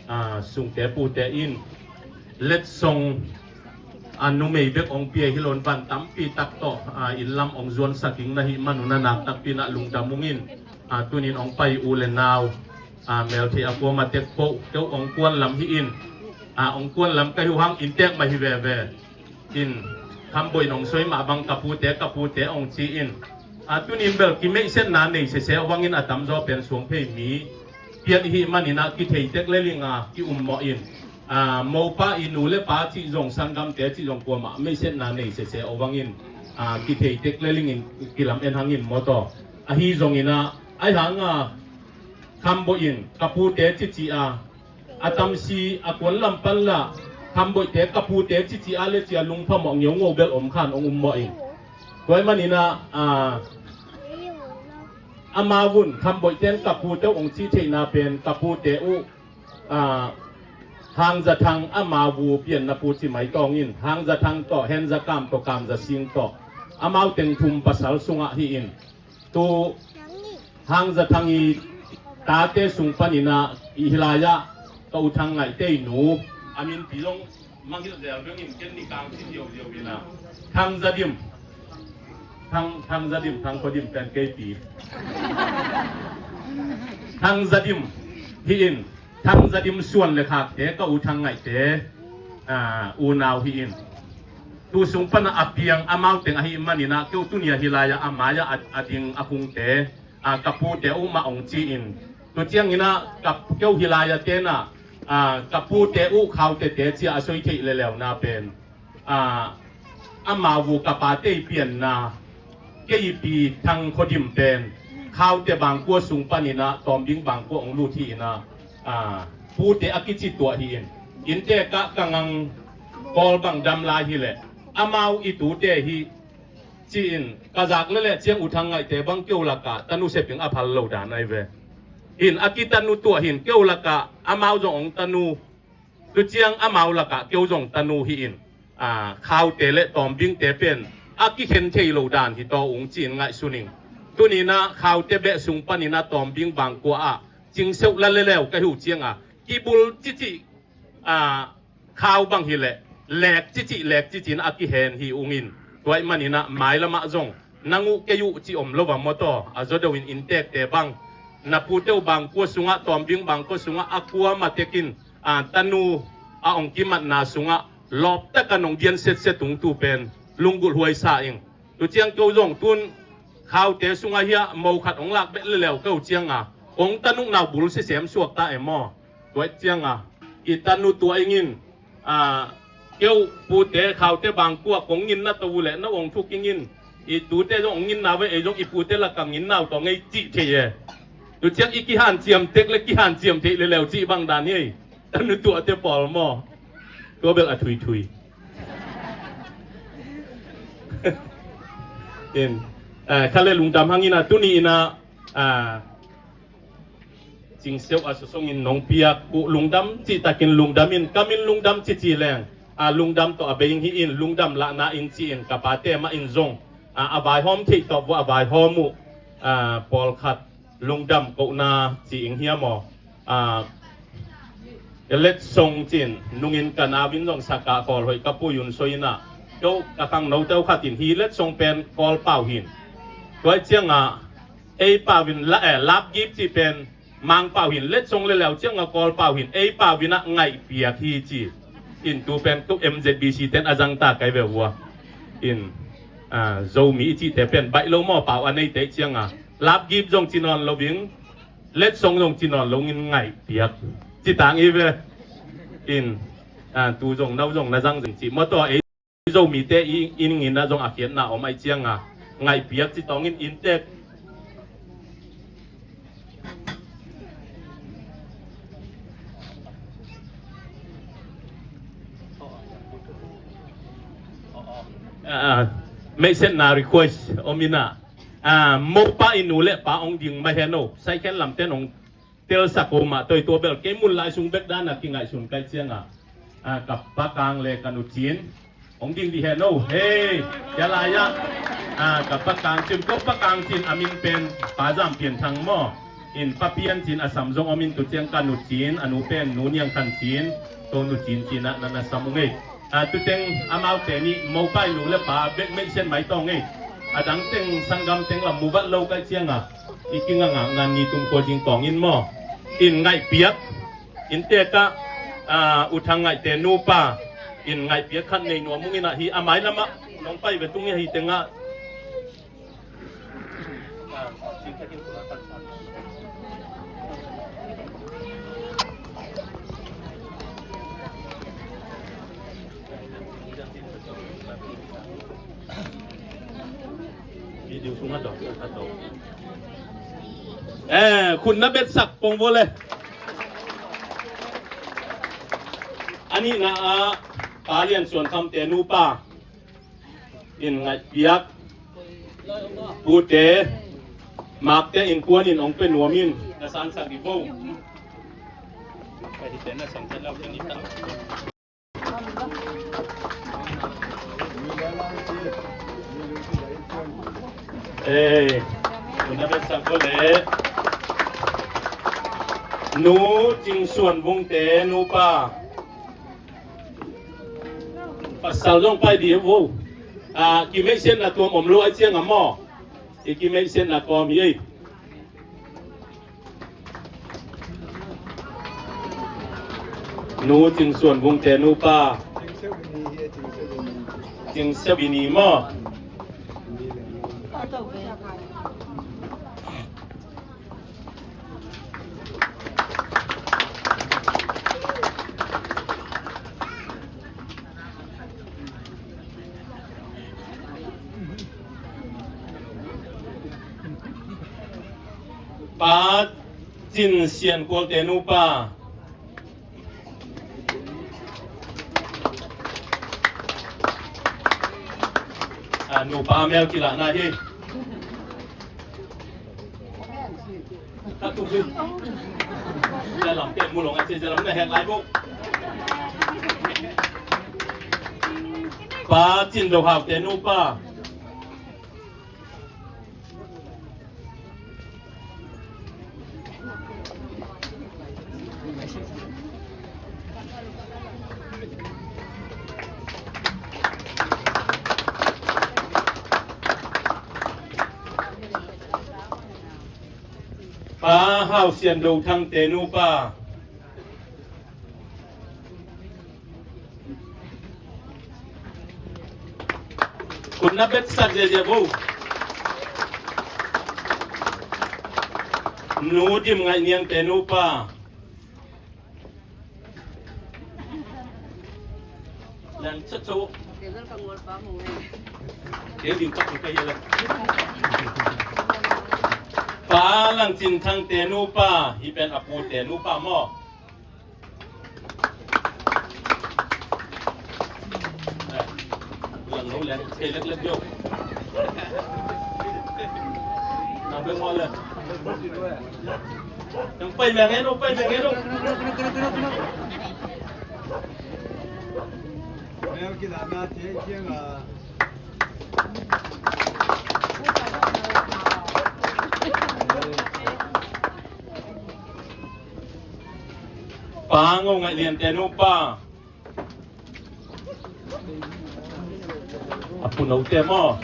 a, sungte pute in letsong a numei bek hong pia hi lo in van tampi tak tawh, a, inn lam hong zuansak ing na hih man un a nak takpi in ah lungdam ung in, a, tuni in hong pai u le nau, a, meltheih a kuama tek poh keu hong kuan lam hi in, a, hong kuan lam ka hi uh hang inntek mah hi veve. In, Khamboih in hong soi mah bang ka pute, ka pute hong ci in. A, tuni in bel kimeihsetna nei sese uh hang in a tamzaw pen suang phei mi pian i hih man in ah kithei tek lel ing a ki-ummawh in, a, mopa i nu le pa cih zong sanggamte cih zong kuamah meihsetna nei sese uh hang in, a, kithei tek lel ing in kilam en hang in maw taw. Ahi zong in ah, ahi hang a, Khamboih in ka pute cici a, a tamsi a kuan lam pan lah Khamboihte ka pute cici a le cia lungphamawh ngeungeu bel om khan hong ummawh in. Tua ahih man in ah, a, amau un Khamboihte in ka pute uh hong cih theihna pen ka pute uh, a, Hangzathang amau u pianna pu ci mai tawng in, Hangzathang tawh, Henzakam tawh, Kamzasing tawh, amau teng thum pasal sungah hi in. Tu Hangzathang i tate sung pan in ah i hih lai ah ka u Thang Ngaihte i nu, a minpi zong mangngilh zel beng in ken ni kang ci ziauziau in ah, Thang Zadim, Thang, Thang Zadim, Thang Khuadim pen kei pi, Thang Zadim hi in. Thang Zadim suan le khakte ka u Thang Ngaihte, a, unau hi in. Tu sung pan a piang amau teng ahih man in ah keu tuni a hih lai ah a mai ah a, a ding a khungte, a, ka pute uh mah hong ci in. Tu ciang in ah ka, keu hih lai a ten ah, a, ka pute uh Khautete ci a a soi theih leleu na pen, a, amau u ka pate i pianna, kei i pi Thang Khuadim pen Khaute bangkua sung pan in ah Tawmbing bangkua hong lut hi in ah, a, pute a kici tuah hi in. Inntek ah ka ngang Kawl bang dam lai hi leh amau i tute hi ci in ka zak leleh ciang u Thang Ngaihte bang keu lakah tanu sep ing a phal lo dan ahi ve. In a kitanu tuah hi in keu lakah amau zong hong tanu. Tu ciang amau lakah keu zong tanu hi in, a, Khaute le Tawmbingte pen a kikhen thei lo dan hi taw ung ci in ngaihsun ing. Tuni in ah Khaute beh sung pan in ah Tawmbing bangkua ah cingseuh la leleu ka hi uh ciang a, kibul cici, a, khau bang hi leh lek cici lek cici in a kihen hi ung in. Tua ahih man in ah mailam ah zong nang uh kei uh ci om lo va maw taw, a zaw deuh in inntekte bang, na pute uh bangkua sungah, Tawmbing bangkua sungah a kuama tek in, a, tanu a hong kimatna sungah lawp tak a nong dian setset ung tu pen lunggulh huai sa ing. Tu ciang keu zong tun Khaute sungah hiah mo khat hong lak beh leleu keu ciang a, hong tanu nau bul sisem suak ta e maw. Tua ciang a, i tanu tuah ing in, a, keu pute Khaute bangkua kong nginna to uh leh no hong thuk ing in, i tute zong hong nginna ve, ei zong i pute lakah nginna uh tawh ngei cih thei e. Tu ciang i kihanciam tek le kihanciam theih leleu cih bang dan hi. Tanu tuahte pawl maw. Tua bel a thuithui. In, eh, kha le lungdam hang in ah tuni in ah, ah, cingseuh a sosong in nong piak uh lungdam cihtakin lungdam in, ka min lungdam cici leng, a, lungdam tawh a bei ing hi in, lungdam lahna in ci in ka pate mah in zong, a, a vaihawm theih tawh vua a vaihawm uh, a, pawlkhat lungdam kohna ci ing hiam aw. A, letsong cin nungin ka nau in zong sakah khawl hoih ka pui un soi in ah, keu ka khangnote uh khat in hi letsong pen Kawlpau hin. Tua ciangah ei pau in la, eh, lapgip cih pen Mangpau hin letsong leleu ciangah Kawlpau hin ei pau in ah ngaihpiak hi ci. In tu pen keu M Z B C ten a zangta kai ve hua. In, a, Zomi i cihte pen baih lo maw, pau a neite ciangah lapgip zong ci nawn lo ving, letsong zong ci nawn lo in ngaihpiak ci tang i ve. In, a, tu zong nau zong na zang zing ci maw, tua ei Zomite i, i ning in ah zong a khiatna om ai ciangah ngaihpiak ci tawng in inntek. A, meihsetna request om in ah, a, mopa i nu le pa ong ding mah hen o, saikhen lamten ong telsak o mah toi, tua bel kei mun lai sung bek dan a kingaihsun kai ciangah, a, ka pa Kang le ka nu Cin ong ding dih hen o. Hei, tua lai ah, a, ka pa Kang Cin, ko pa Kang Cin a min pen Pa Zam Pian Thang maw. In Pa Pian Cin a sam zong om in tu ciang ka nu Cin, a nu pen Nu Niang Khan Cin, ko nu Cin Cin ah na na sam ung ei. A, tu teng amaute nih mopai nu le pa bek meihsiat mai tawng ei. A dang teng sanggam teng lam mu vat lo kaih cianga i kingangah ngan ni tum khua zing tawng in maw? In ngaihpiak in tekah, a, U Thang Ngaihte nupa in ngaihpiak khat nei nuam ung in ah hi a mai lamah nong pai ve tung hi a hi tengah. Eh, khut na betsak pong vua le. A nihna ah Pa Lian Suan Khamte nupa in ngaihpiak. Pute, makte innkuan in hong pia nuam in na sangsak dih vo. Eh, tuna betsak ko le Nu Cing Suan Vungte nupa. Pasal zong pai dih vo. A, kimeihsiatna tuam om lo a ciang a maw? I kimeihsiatna kawm hi ei. Nu Cing Suan Vungte nupa. Cing Sewini maw? Pa Cin Sian Kualte nupa. A, nupa mel kilahna hi. Ka tuk hi. Jalam pek mu long a ci jalam na hek lai bo. Pa Cin Do Hau te nupa. Pa Hau Sian Do Thang te nupa. Khut na betsak ziazia vo. Nu Dim Ngaih Niang te nupa. Lang chat chat. Kei ding tak ka hi la. Pa Lang Cin Thang te nupa, hi pen a pu te nupa maw? Pa Ngau Ngaih Lian te nupa. A pu note maw?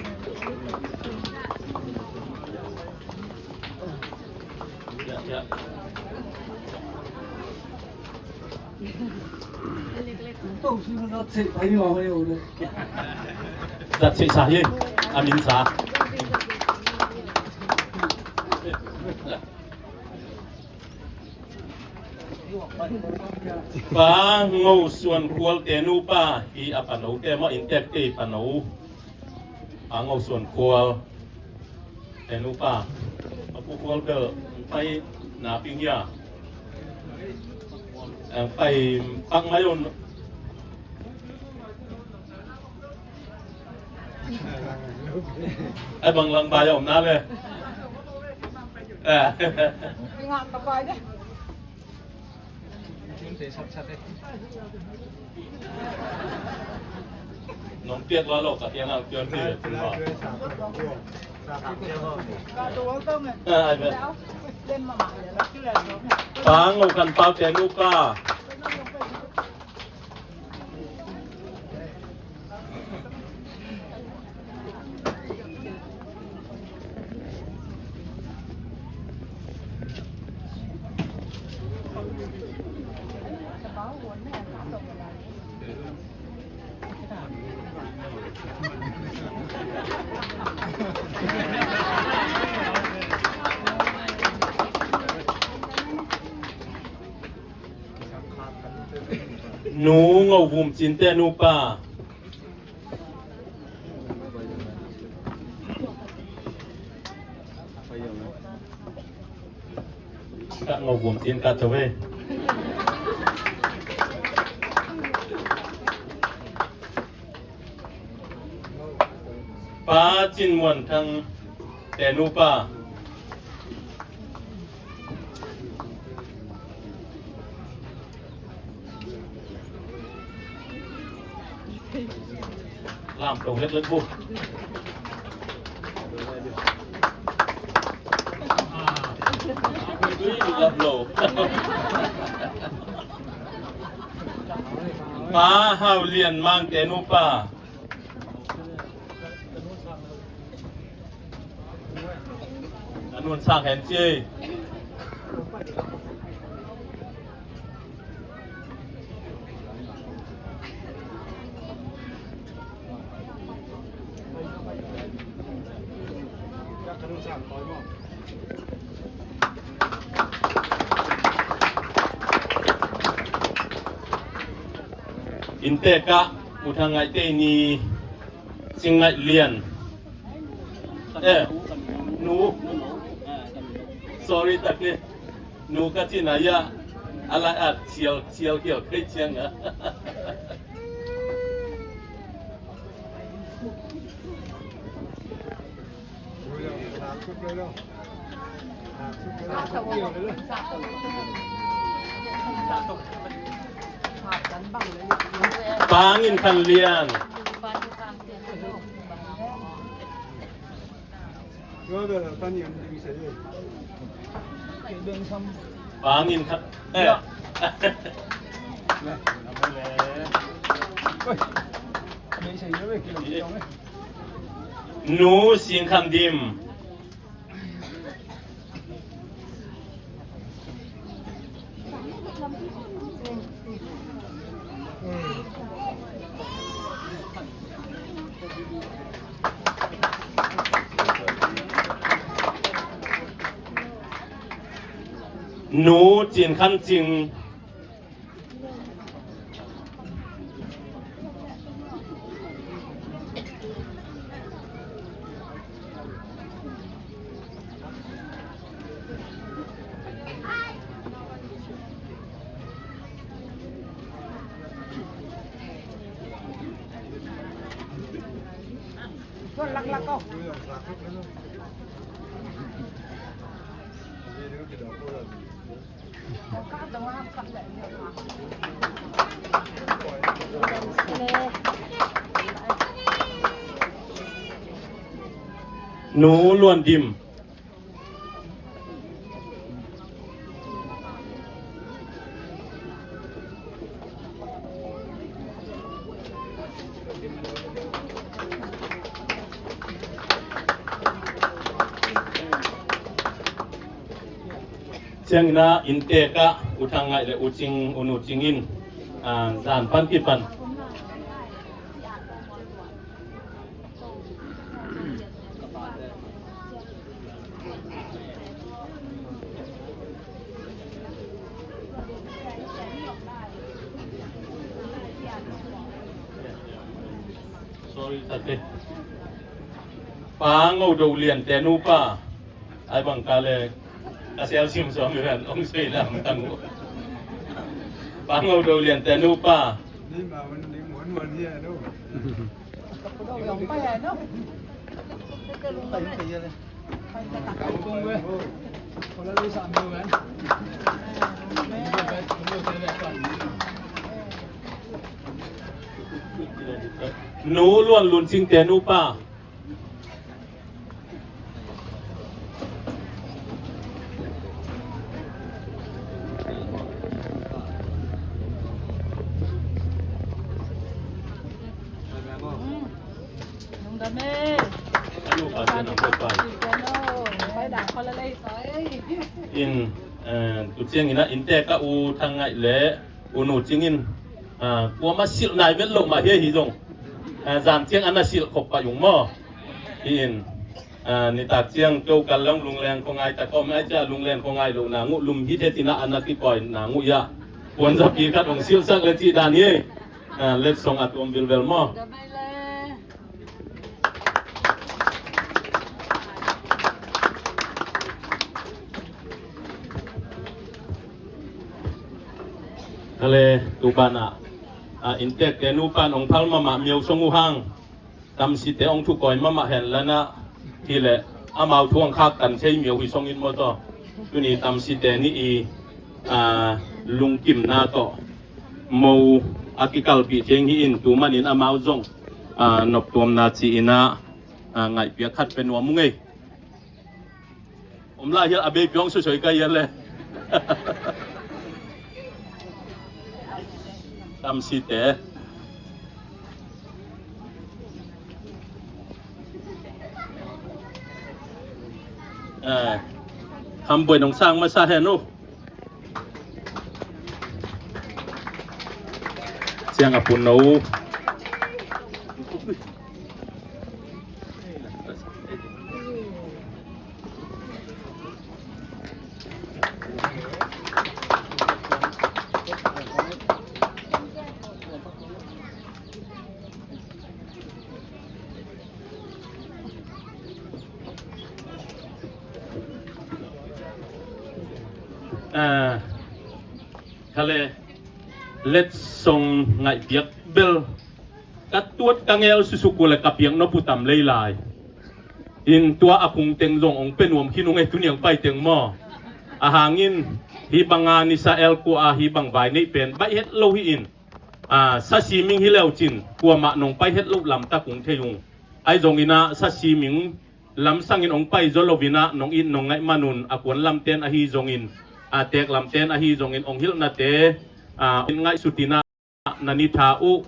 Zat seh sa hi, a min sa. Pa Ngo Suan Khual te nupa, hi a pano te maw, inntek te pano. Pa Ngo Suan Khual te nupa. Pa Pu Khual bel pai na ping hia. Pai pak mai un. Ai bang lang bai om na le. Nong piak lo lo ka piang ang piang ti. Ai be. Pa Ngo Khan Pau te nupa. Nu Ngo Vum Cin te nupa. Ka Ngo Vum Cin ka tho ve. Pa Cin Muan Thang te nupa. Lam to lek lek bu. Lap lo. Pa Hau Lian Mang te nupa. A nun sang hen ci. Inntek ah U Thang Ngaih Tei Ni, Cing Ngaih Lian. Eh, nu. Sorry, tak ni. Nu ka cina ya. Ala at sial, sial kial kei ciang a. Pangin Khan Lian. Pangin Khan, eh. Nu Sing Khan Dim. Nu Cin Khan Cing. Nu Luan Dim. Ciangin ah inntek ah U Thang Ngaih le U Cing, U Nu Cing in, ah, zan pan kipan. Sorry, tate. Pa Ngo Do Lian te nupa. Ai bang ka le. Ka sel sim suam lian ong sui lam tang. Pa Ngo Do Lian te nupa. Nu Luan Lun Cing te nupa. In, eh, tu ciangin ah inntek ah U Thang Ngaih le U Nu Cing in, ah, kuamah silh nai vet loh mah hi, ahi zong. Ah, zan ciang a na silh khop pah ung maw? Hi in, ah, nitak ciang keu kal long lungleng khuangai tak om ai cia lungleng khuangai lo nang uh lum hi thetina a na kikoi nang uh ia. Puan zapi khat hong silhsak le cih dan hi. Ah, letsong a tuam vilvel maw? Kale, tu banah, ah, inntekte nupan hong phal mahmah miau song uh hang. Tamsite hong thukawi mahmah hen lanah hileh amau thu hong khaktan thei miau hi songin maw taw. Tuni tamsite nih i, ah, lungkimna tawh mo a kikalpih theng hi in tu manin amau zong, ah, noptuamna ci-inah, ah, ngaihpiak khat pe nuam ung ei. Om lai hial a bei piong sosoi ka hial le. Tamsite. Eh, hambuai nong sang masa hen uh. Ciang a pun no. Ah, kale, letsong ngaihpiak bel ka tuat ka ngel susuk uh le ka piak nop uh tam lei lai. In tua a khung teng zong hong pe nuam khin ung ei tuniang pai teng maw? A hangin hih banga nisa el kua a hih bang vai neih pen baih het lo hi in, ah, sa siming hi leu cin kuamah nong pai het loh lamtak ung thei ung. Ahi zonginah sa siming lamsangin hong pai zaw loinah nong it nong ngaih manun a kuan lamten ahi zongin, a tek lamten ahi zongin hong hilhnate, ah, in ngaihsutinah na ni tha uh.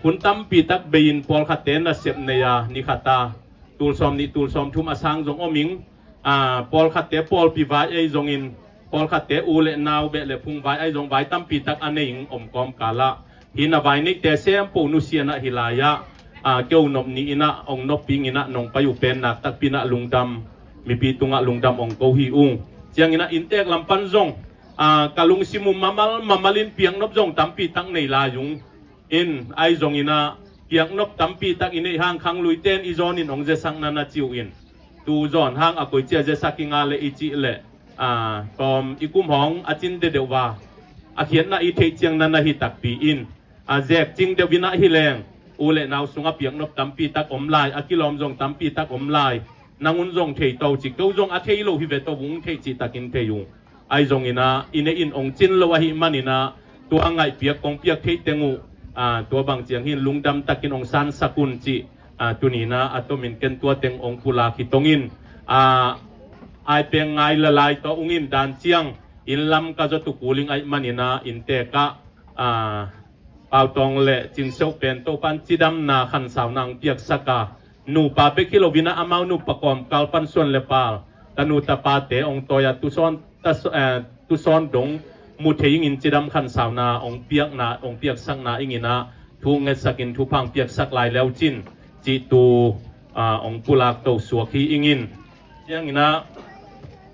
Hun tampi tak bei-in pawlkhatte nasep nei a ni khata tul sawm nih tul sawm thum a sang zong om ing. Ah, pawlkhatte pawlpi vai ei zongin pawlkhatte u le nau beh le phung vai ai zong vai tampi tak a nei ing om kawmkalah. Hih na vai neihte sempo nusianah hi lai-ah, ah, keu nop ni-inah hong noppi inginah nong pai uh pen nak takpinah lungdam, mipi tungah lungdam hong ko hi ung. Cianginah inntek lam pan zong, ah, ka lungsim uh mamal mamalin piaknop zong tampi tak nei lai ung. In ai zonginah piaknop tampi tak i neih hang khangluite in i zawnin hong ziasakna na ci uh in. Tu zawn hang a koici a ziasak i nga le i cih leh, ah, tawm i kum hong a cin dedeuh va a khiatna i theih ciang na na hi takpi in, a zek cing deuh inah hi leng u le nau sungah piaknop tampi tak om lai, a kilawm zong tampi tak om lai. Nang un zong thei to ci, keu zong a thei lo hi ve to ung theih cihtakin thei ung. Ai zonginah i neih in hong cin lo ahih maninah tua ngaihpiak kong piak theih teng uh, ah, tua bang ciang hin lungdam takin hong sansak un cih, ah, tuninah a tomin ken tua teng hong pulak hi tongin, ah, ai peng ngai lalai tawh ungin dan ciang inn lam ka zawtu kuling ahih maninah inntekah, ah, Pautawng le Cinseuh pen Topan cidamna khansauna hong piaksak a, nupa bek hi loinah amau nupa kawmkal pan suan le pal, tanu tapate hong tawi a tusawn, tas-, eh, tusawn dong mu thei ingin cidam khansauna hong piakna, hong piaksakna inginah thu ngetsakin thupha hong piaksak lai leu cin cih tu, ah, hong pulak to suak hi ingin. Cianginah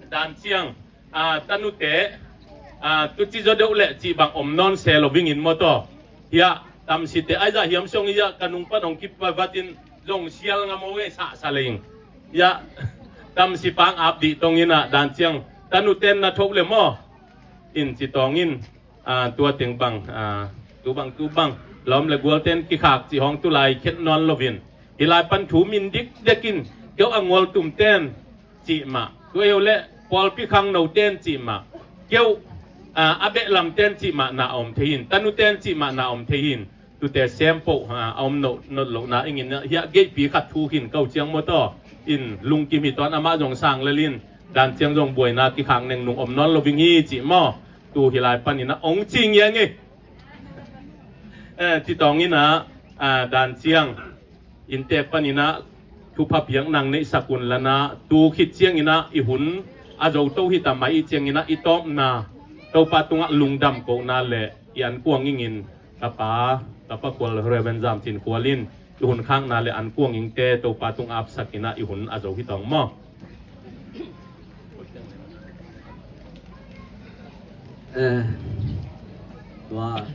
dan ciang, ah, tanute, ah, tuci zaw deuh leh cih bang om nawn se lo vingin maw taw. Hiah tamsite aizah hiam siong hiah ka nung pan hong kipavatin zong sial ngam o e sahsa leng. Hiah tamsi pang ap dih tonginah dan ciang tanuten na thoh le maw? In ci tawngin, ah, tua teng bang, ah, tu bang tu bang lawm le gualten kikhak cih hong tu lai khet nawn lovin. Hi lai pan thu min dikdekin keu a ngualtumten cih mah, tua hi uh leh pawlpi khangnoten cih mah, keu, ah, a behlamten cih mah na a om thei hin, tanuten cih mah na a om thei hin. Tute sempoh, ah, a om notnot lohna ingin hiah geihpi khat thu khin ko ciang maw taw. In lungkim hi tawn amah zong sang lelin dan ciang zong buaina kikhak nengnung om nawn lo ving hi cih maw? Tu hi lai paninah ong ci ngiangi. Eh, ci tawnginah, ah, dan ciang inntek paninah thupha piak nang neihsak un lanah tu khit cianginah i hun a zoto hita mai i cianginah i tawpna Topa tungah lungdam kohna le i ankuang ingin ka pa, ka pa khual Reverend Zam Cin Khual in i hun khakna le an kuang ingte Topa tung apsak inah i hun a zo hi tawng maw? Eh, tua,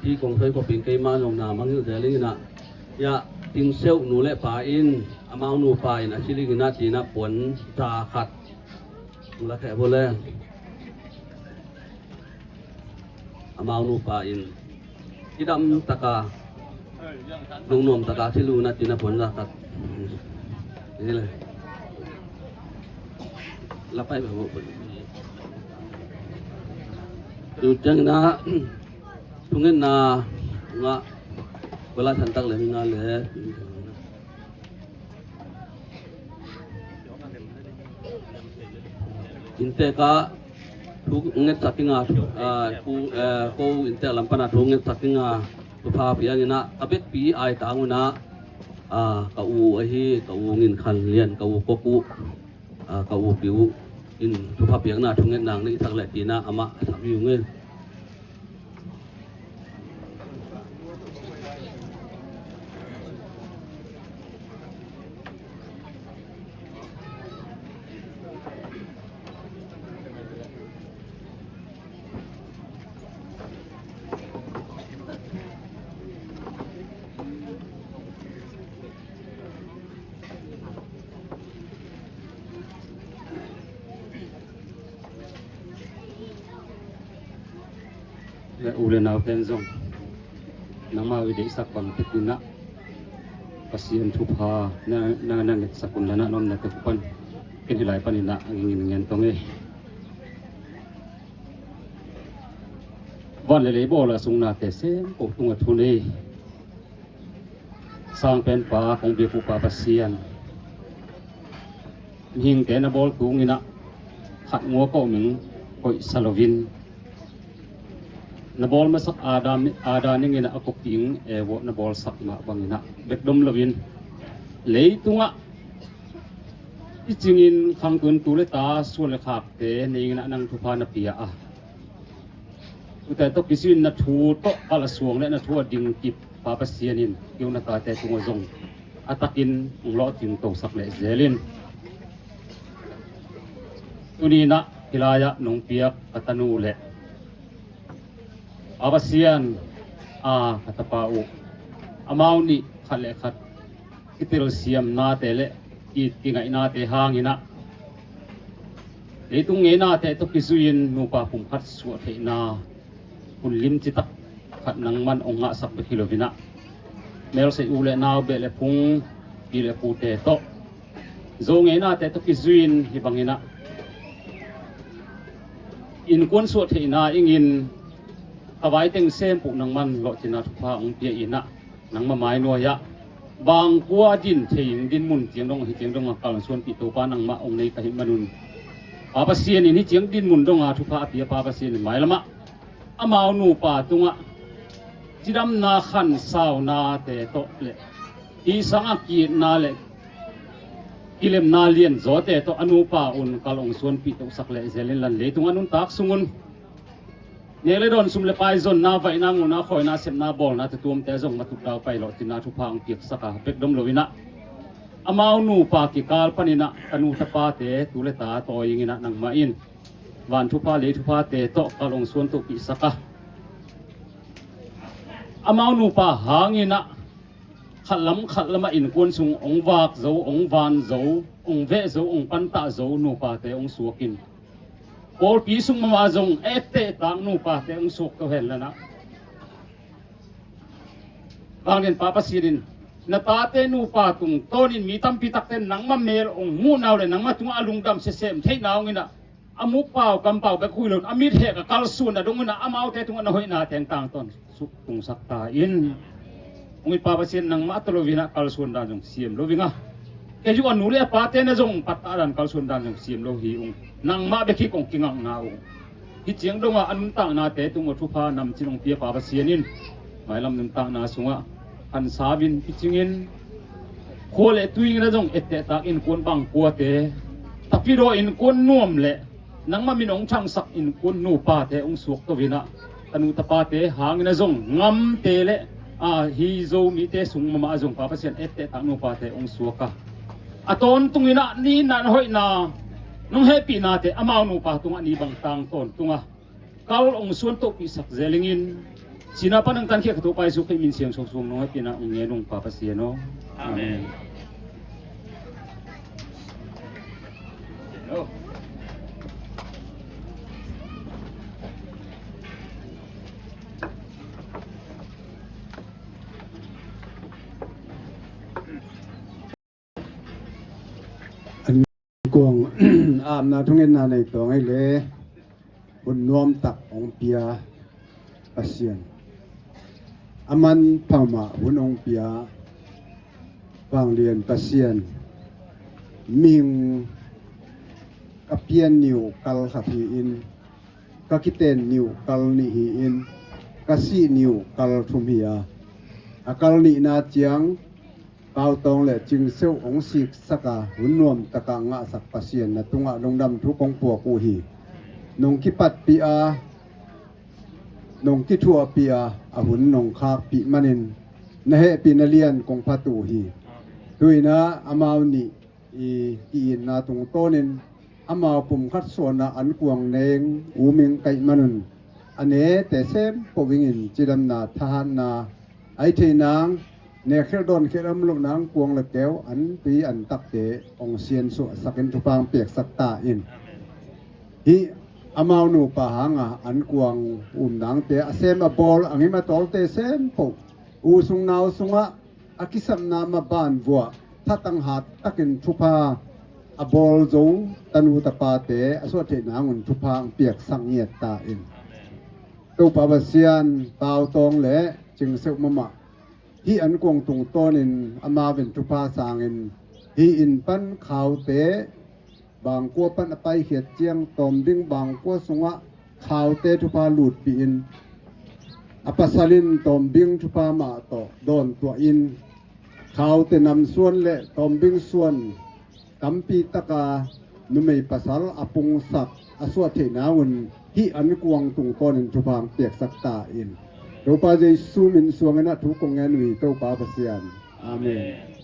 ti kong thoi khop in keima zong na mangngilh zel inah, ya, Tingseuh nu le pa in, amau nupa in a ci ling inah tinah puan ta khat la kheh bo le. Amau nupa in kidam taka, nungnuam taka thil uh na tina puan la khat. Ni le. La pai ba mo. Tu ciang na, thungetna nga, wala than tak le mi nga le. Inntek ah thu ngetsak kinga, ah, thu, eh, ko inntek lam pana thu ngetsak kinga, thupha piang inah, a bekpi ai tang unah, ah, ka u ahi, ka u Ngin Khan Lian, ka u kok uh, ah, ka u pi uh in thupha piakna thungetna nei thak leh tinah amah a sak hi ung e. Le u le nau ten zong nangmau i deihsak bang tek inah Pasian thupha na, na, na ngetsak un lanah nomna tek pan ken hi lai pan inah a gingin ngen tong e. Van le lei bawl a sung nate sem ko tunga thu nei Sangpenpa kong biak uh Pa Pasian, mihingte na bawl tung inah khat ngua ko ming koihsa loin, na bawl masak Adam, Adam ning inah a kok ding e vawh na bawlsak mah bang inah bek dom loin, leitungah i cingin khangtun tu le ta suan le khakte nei inah nang thupha na pia a, ute tawh kisuin na thu tawh kal a suang le na thu a ding kip Pa Pasian in keu na tate tungah zong a takin hong lawh cing tosak leh zelin, tuni inah hih lai-ah nong piak ka tanu le Pa Pasian a ka tapa uh, amau nih khat le khat kitelsiamnate le ki, kingaihnate hang inah leitung ngeinate tawh kizui-in nupa pumkhat suah theihna hun limci tak khat nangman hong ngahsak bek hi lo inah, melsei u le nau, beh le phung, pi le pute tawh Zo ngeinate tawh kizui-in hih bang inah innkuan suah theihna ingin ka vaiteng sem puh nangman lawhcinna thupha hong pia inah, nangmah mainuai-ah bangkua din thei ing, din mun ciang dong, ahi ciang dong a kalsuanpih Topa nangmah hong nei ka hih manun, Pa Pasian in hih ciang din mun donga thupha a pia Pa Pasian in mailamah amau nupa tungah cidamna khansaunate tawh le hih sangah ki-itna le kilemna lianzawte tawh a nupa un kal hong suanpih tosak leh zelin lan leitung a nuntak sungun nek le dawn, sum le pai, zonna, vaihna, nguna, khawina, sepna, bawlna, tutuamte zong matut dau pai lawhcinna thupha hong piaksak a, pek dom lo inah amau nupa kikal pan inah ka nu tapate tu le ta tawi ing inah nangmah in van thupha lei thuphate tawh kal hong suan tohpihsak a, amau nupa hang inah khat lam khat lamah innkuan sung hong vak zo, hong van zo, hong veh zo, hong pantah zo nupate hong suak in, pawlpi sung mahmah zong ettehtak nupate hong suak to hen lanah, Vanglian Pa Pasian in na tate nupa tungtawnin mi tampi takte nangmah mel hong muhna uh le nangmah tungah a lungdam sesem theihna hong inah, a mukpau kampau bek huih loin a mitheh ka kalsuanna dong inah amaute tungah na hoihna tengtang tawn suk tungsak ta in. Hong it Pa Pasian, nangmah tawh lo inah kalsuan dan zong siam lo ing a, kei uh a nu le a pate na zong pattah dan kalsuan dan zong siam lo hi ung. Nangmah bek hi kong kingakna uh. Hih ciang dongah a nuntaknate tungah thupha namcin hong pia Pa Pasian in mailam nuntakna sungah khansa in picingin khua le tui inah zong ettehtak innkuan bangkuate, tapidaw innkuan nuam le nangmah min hong thangsak innkuan nupate hong suak to inah, tanu tapate hang inah zong ngamte le A, hi Zomite sung mahmah a zong Pa Pasian etteh tak nupate hong suak a, a tawntung in ah ni in ah na hoihna, nong hehpihnate amau nupa tungah ni bang tang tawntung a kal hong suan tohpihsak zel ing in, sina pan hong tankhiat ka Topa Jesu Khrih min siangtho suang nong hehpihna hong ngen ung Pa Pasian aw. Amen. An kuang apna thungetna nei tawng ei le, hun nuamtak hong pia Pasian, a manpha mahmah hun hong pia Vanglian Pasian, mihing ka pian ni uh kal khat hi-in, ka kiten ni uh kal nih hi-in, ka sih ni uh kal thum hi a, a kal nihna ciang Pautawng le Cingseuh hong siksak a, hun nuamtaka ngahsak Pasian na tungah lungdam thu kong puak uh hi. Nong kipatpih a, nong kithuahpih a, a hun nong khakpih manin na hehpihna lian kong phat uh hi. Tu-in ah amau nih i ki-itna tungtawnin amau pumkhat suahna an kuang neng uming kaih manun, a nete sem po vingin cidamna, thahatna, ai thei nang, nekhelh dawnkhel om loh nang kuang le keu, an tui an takte hong siansuahsakin thupha hong piaksak ta in. Hih amau nupa hanga an kuang um nangte, a sem a bawl, a ngim a tawlte sem po, u sung nau sungah a kisapna maban vuah thatang hat takin thupha a bawl zo tanu tapate a suah theih nangun thupha ang piaksak ngiat ta in. Topa Pasian, Pautawng le Cingseuh mahmah hih an kuang tungtawnin amau in thupha sangin, hih inn pan khaute bangkua pan a paikhiat ciang tawm ding bangkua sungah khaute thupha lutpih in, a pasal in tawm ding thupha mah tawh dawntuah in, khaute namsuan le tawm ding suan tampi taka numei pasal a pungsak a suah theih nangun hih an kuang tungtawnin thupha ang piaksak ta in. Topa Jesu min suangin ah thu kong ngen uh hi, Topa Pasian. Amen.